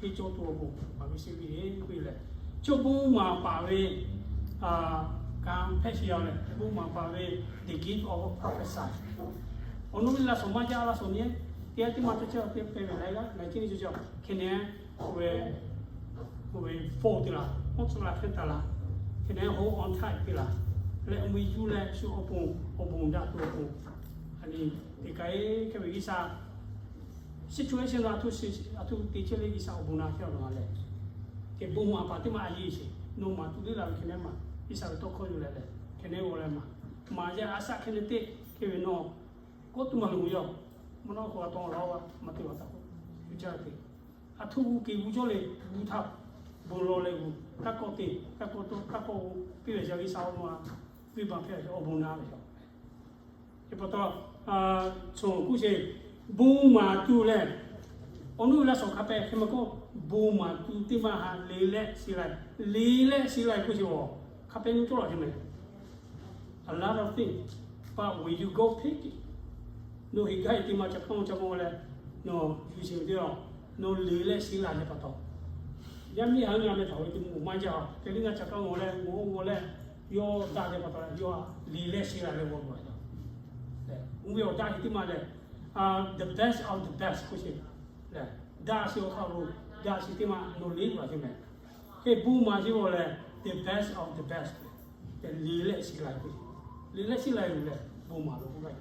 teˇ cawˇ tuˬ awˬ pon maˍ ve sheˍ ve le k'oˆ ve lehˬ, chaw bon maˍ paˍ ve kanˍ hpehꞈ sheˍ yaˇ lehˬ, bon maˍ paˍ ve the gift of prophecy. Awˬ nu ve laˇ shawˍ maˇ jaˇ laˇ shawˍ nyi, teˇ g'aˇ teˇ maˇ cawˇ chehˇ teˇ pehˍ ve laiˉ g'aˇ laiˉ ceuˬ nyi cawˇ chehˇ. Hk'e nehˬ, oˇ ve, oˇ ve fawˇ te laˬ, mawˇ tcuh laˬ hkehˇ taˍ laˬ, hk'e nehˬ hold on tight te laˬ, leh awˬ meh yuˬ leh shu awˬ pon, awˬ bon daꞈ tuˬ awˬ pon, a nyi, teˇ kaꞈ eˬ hk'e ve G'uiˬsha situation aˬ htoꞈ te chehˇ le, G'uiˬsha awˬ bon na chehˇ awˬ na lehˬ, hk'e bon maˍ paˍ teˇ maˇ a yeˇ sheˍ, nawˬ maˍ tuˬ le laˬ ve hk'e nehˬ maˍ, G'uiˬsha ve tawˇ hkawˇ yuˬ leh lehˬ hk'e nehˬ g'aw leh maˍ, maˍ yaˇ a shaꞈ hk'e nehˬ teˇ hk'e ve nawˬ k'oˆ tuˬ maˇ loˍ yaˇ, mvuhˇ naw hk'aw g'a tawˆ la-o, maˇ te g'a taˍ k'o, yuˬ jaˇ ve, aˬ htoꞈ g'uˇ keˬ g'uˇ cawˇ le, g'uˇ htaˇ bon lawˬ leh g'uˇ, taˇ kawˆ te, taˇ kawˆ tawˆ, taˇ kawˆ g'uˇ piˇ ve yaˇ G'uiˬsha awˬ ma, venˇbaˆ hpehꞈ ve awˬ bon na ve yaˇ. Hk'e pa taw, cawˬ k'oˆ sheˍ, bon maˍ tuˬ lehˬ, awˬ nu laˇ shawˍ hk'a pehꞈ hk'e maˇ k'oˆ, bon maˍ tuˬ teˇ maˇ ha le leh shiˍ la, le leh shiˍ la k'oˆ sheˍ a, hk'a pehꞈ nyi cawˇ laꞈ sheˍ mehˍ. A lot of things, but when you go pick it, nawˬ heˍ gaˇ e teˇ maˇ ca k'aˉ ca maw leh, nawˬ yuˬ sheˍ ve teˇ a, nawˬ le leh shiˍ la leh pa taw, yaˇ miˇ ha ngaˬ meh htaꞈ ve teˇ moˍ maˇ jaˇ, hk'e le ngaˬ ca k'aˉ maw leh, maw maw leh, yawˇ daꞈ leh pa taw, yawˇ le leh shiˍ la leh g'aw g'aw a. Oˇ ve awˬ daꞈ ve teˇ maˇ lehˬ, the best of the best k'oˆ sheˍ. Daꞈ sheˍ awˬ hk'aw lo, daꞈ sheˍ teˇ maˇ nawˬ le g'aw sheˍ mehˍ. Hk'e bon maˍ sheˍ g'aw lehˬ, the best of the best. Le leh shiˍ la k'oˆ, le leh shiˍ la yuˬ leh bon maˍ lo k'oˆ gaˇ.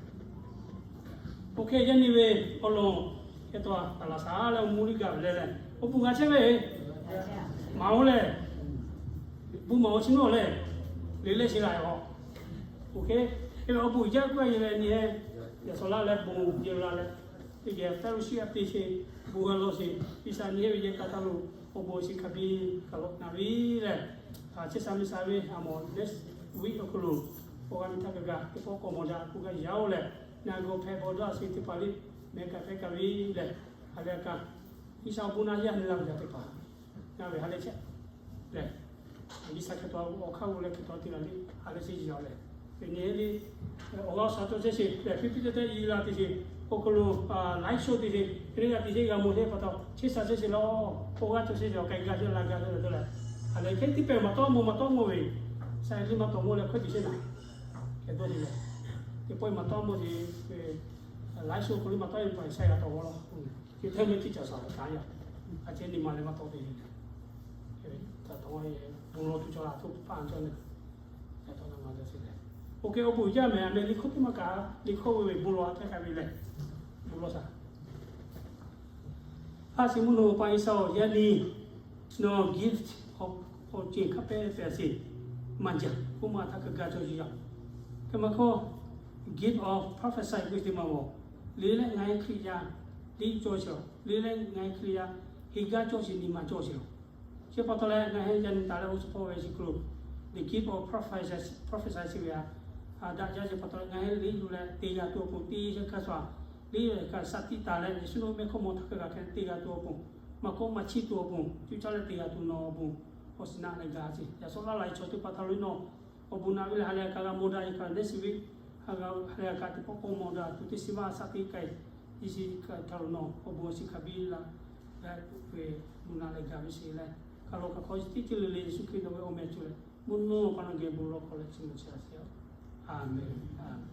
Oˇ hk'e yaˇ nyi ve awˬ lawn hk'e taw, taˍ laˍ shaˍ leh awˬ mvuhˇ liˇ gaˬ ve leh leh, awˬ bon g'a chehˇ ve, maˍ-oˬ lehˬ, bon maˍ-oˬ chi nawˬ lehˬ, le leh shiˍ la-oˬ. Oˇ hk'e, hk'e ve awˬ bon jaˇ k'oˆ gaˇ ve leh nyi, yaꞈ shawˍ laˇ leh bon yehˬ la leh, teˇ geh fellowship a te sheˍ, bon g'a lawˬ sheˍ, G'uiˬsha nyi heˆ ve yehˬ kaꞈ htaˇ lo awˬ bon chi hk'a biˇ kaꞈ lawˬ na ve lehˬ, a chehˇ sha miˬ sha ve a mawˬ next week awˬ hk'aw lo, awˬ g'aˇ miˬ htaˇ kaꞈ gaˬ teˇ pawˆ k'awꞈ mawˬ daꞈ k'oˆ gaˇ yaˇ-oˬ lehˬ, na g'aw hpehꞈ bawˬ dawˇ a sheˍ teˇ hpaˍ le, mehˍ kaꞈ hpehꞈ kaꞈ ve lehˬ, a ve a kaꞈ, G'uiˬsha awˬ bon na yaˇ nyi la ve yaˇ teˇ hpaˍ, na ve ha lehˬ chehˇ lehˬ, G'uiˬsha hk'e taw awˬ hk'aˇ g'aw leh hk'e taw te la le, ha lehˬ chehˇ yaˇ lehˬ, teˇ nyi le, awˬ g'aˇ shaˍ cawˬ chehˇ sheˍ lehˬ, piˇ piˇ te te i la te sheˍ, awˬ hk'aw lo live show te sheˍ, teˇ g'aˇ te sheˍ g'a mawˬ sheˍ pa taw chehˇ sha chehˇ sheˍ lawˬ, awˬ g'aˇ cawˬ chehˇ sheˍ, awˬ k'ai gaˇ sheˍ la gaˇ sheˍ la te lehˬ, a lehˬ hk'e teˇ pehˍ maˍ tawˇ mawˬ maˍ tawˇ mawˬ ve, sha e le maˍ tawˇ mawˬ leh hk'e te sheˍ na, hk'e dawˇ te lehˬ, teˇ pawˆ maˍ tawˇ mawˬ te, live show hk'aw lo maˍ tawˇ e pa sha g'a tawˇ g'aw lawˬ. Chi htaˇ meh teˇ caꞈ shaˍ kaꞈ yaˇ, a ceh nyi ma leh maˇ tawˆ te le. Taꞈ taw bon lawˬ tuˬ cawˬ la tuˬ paˇ cawˬ le. Taꞈ taw na ma cawˬ sheˍ lehˬ, oˇ hk'e awˬ bon jaˇ mehˍ, a meh liꞈ hkawˇ teˇ maˇ kaꞈ liꞈ hkawˇ ve ve bon lawˬ a hpehˇ kaꞈ ve lehˬ, bon lawˬ shaˍ. A shu mvuhˇ naw pa G'uiˬsha-oˬ, yaˇ nyi nawˬ gift awˬ ceuˬ hk'a pehꞈ pehꞈ sheˍ maˇ jaˇ, oˇ ma htaˇ kaꞈ gaˇ cawˬ sheˍ yaˇ. Hk'e maˇ hkawˇ gift of prophecy k'oˆ ve teˇ maˇ g'awˬ, le leh ngaˬ hui Hkriꞈ yaˇ liˇ cawˇ sheˍ, le leh ngaˬ hui Hkriꞈ yaˇ heˍ gaˇ cawˇ sheˍ nyi ma cawˇ sheˍ-oˬ. Chi pa taw leh ngaˬ hui yaꞈ nyi taˍ leh awˬ suhˍ hpawˇ ve chi hk'aw lo, the gift of prophecy, prophecy chi ve htaꞈ daꞈ jaˇ. Chi pa taw leh ngaˬ hui liꞈ yuˬ leh te g'a tuˬ awˬ pon, teˇ yanˇ hk'aˇ suh liꞈ yuˬ kaꞈ shaˍ tiꞈ taˍ leh Yeˍsuˆ nawˬ mehˆ hk'oˆ mawˬ htaˇ hk'a gaˬ hk'e te g'a tuˬ awˬ pon, maˇ kawˆ maˇ chiˇ tuˬ awˬ pon, cuˇ caˇ leh te g'a tuˬ nawˬ awˬ bon awˬ shiˍ naˆ leh gaˬ ce. Yaꞈ shawˉ laˇ la e chaw teˇ hpaˍ htaꞈ lo nawˬ awˬ bon naꞈ ve leh ha lehˬ kaꞈ g'a mawˬ daꞈ, yehˬ kaꞈ neˇ shiˍ ve ha lehˬ kaꞈ teˇ pawˆ k'awꞈ mawˬ daꞈ tuˬ teˇ shiˍ maˇ shaˍ tiꞈ k'ai, Yeˍsuˆ htaꞈ lo nawˬ awˬ bon awˬ shiˍ hkanˍ piˇ laˇ, g'a ve bon naꞈ leh gaˬ ve shiˍ leh, kaˬ lo kaꞈ hk'aw tiˉ ceuˬ le le Yeˍsuˆ Hkriꞈ nawˬ ve awˬ meh cawˬ leh mvuhˇ naw pa na geh bon lawˬ hk'aw leh chi mvuhˇ chi a shiˍ-oˬ. Aˍmenˍ. Aˍmenˍ.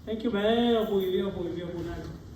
Thank you ve, awˬ bon uiˍ ve, awˬ bon uiˍ ve, awˬ bon naꞈ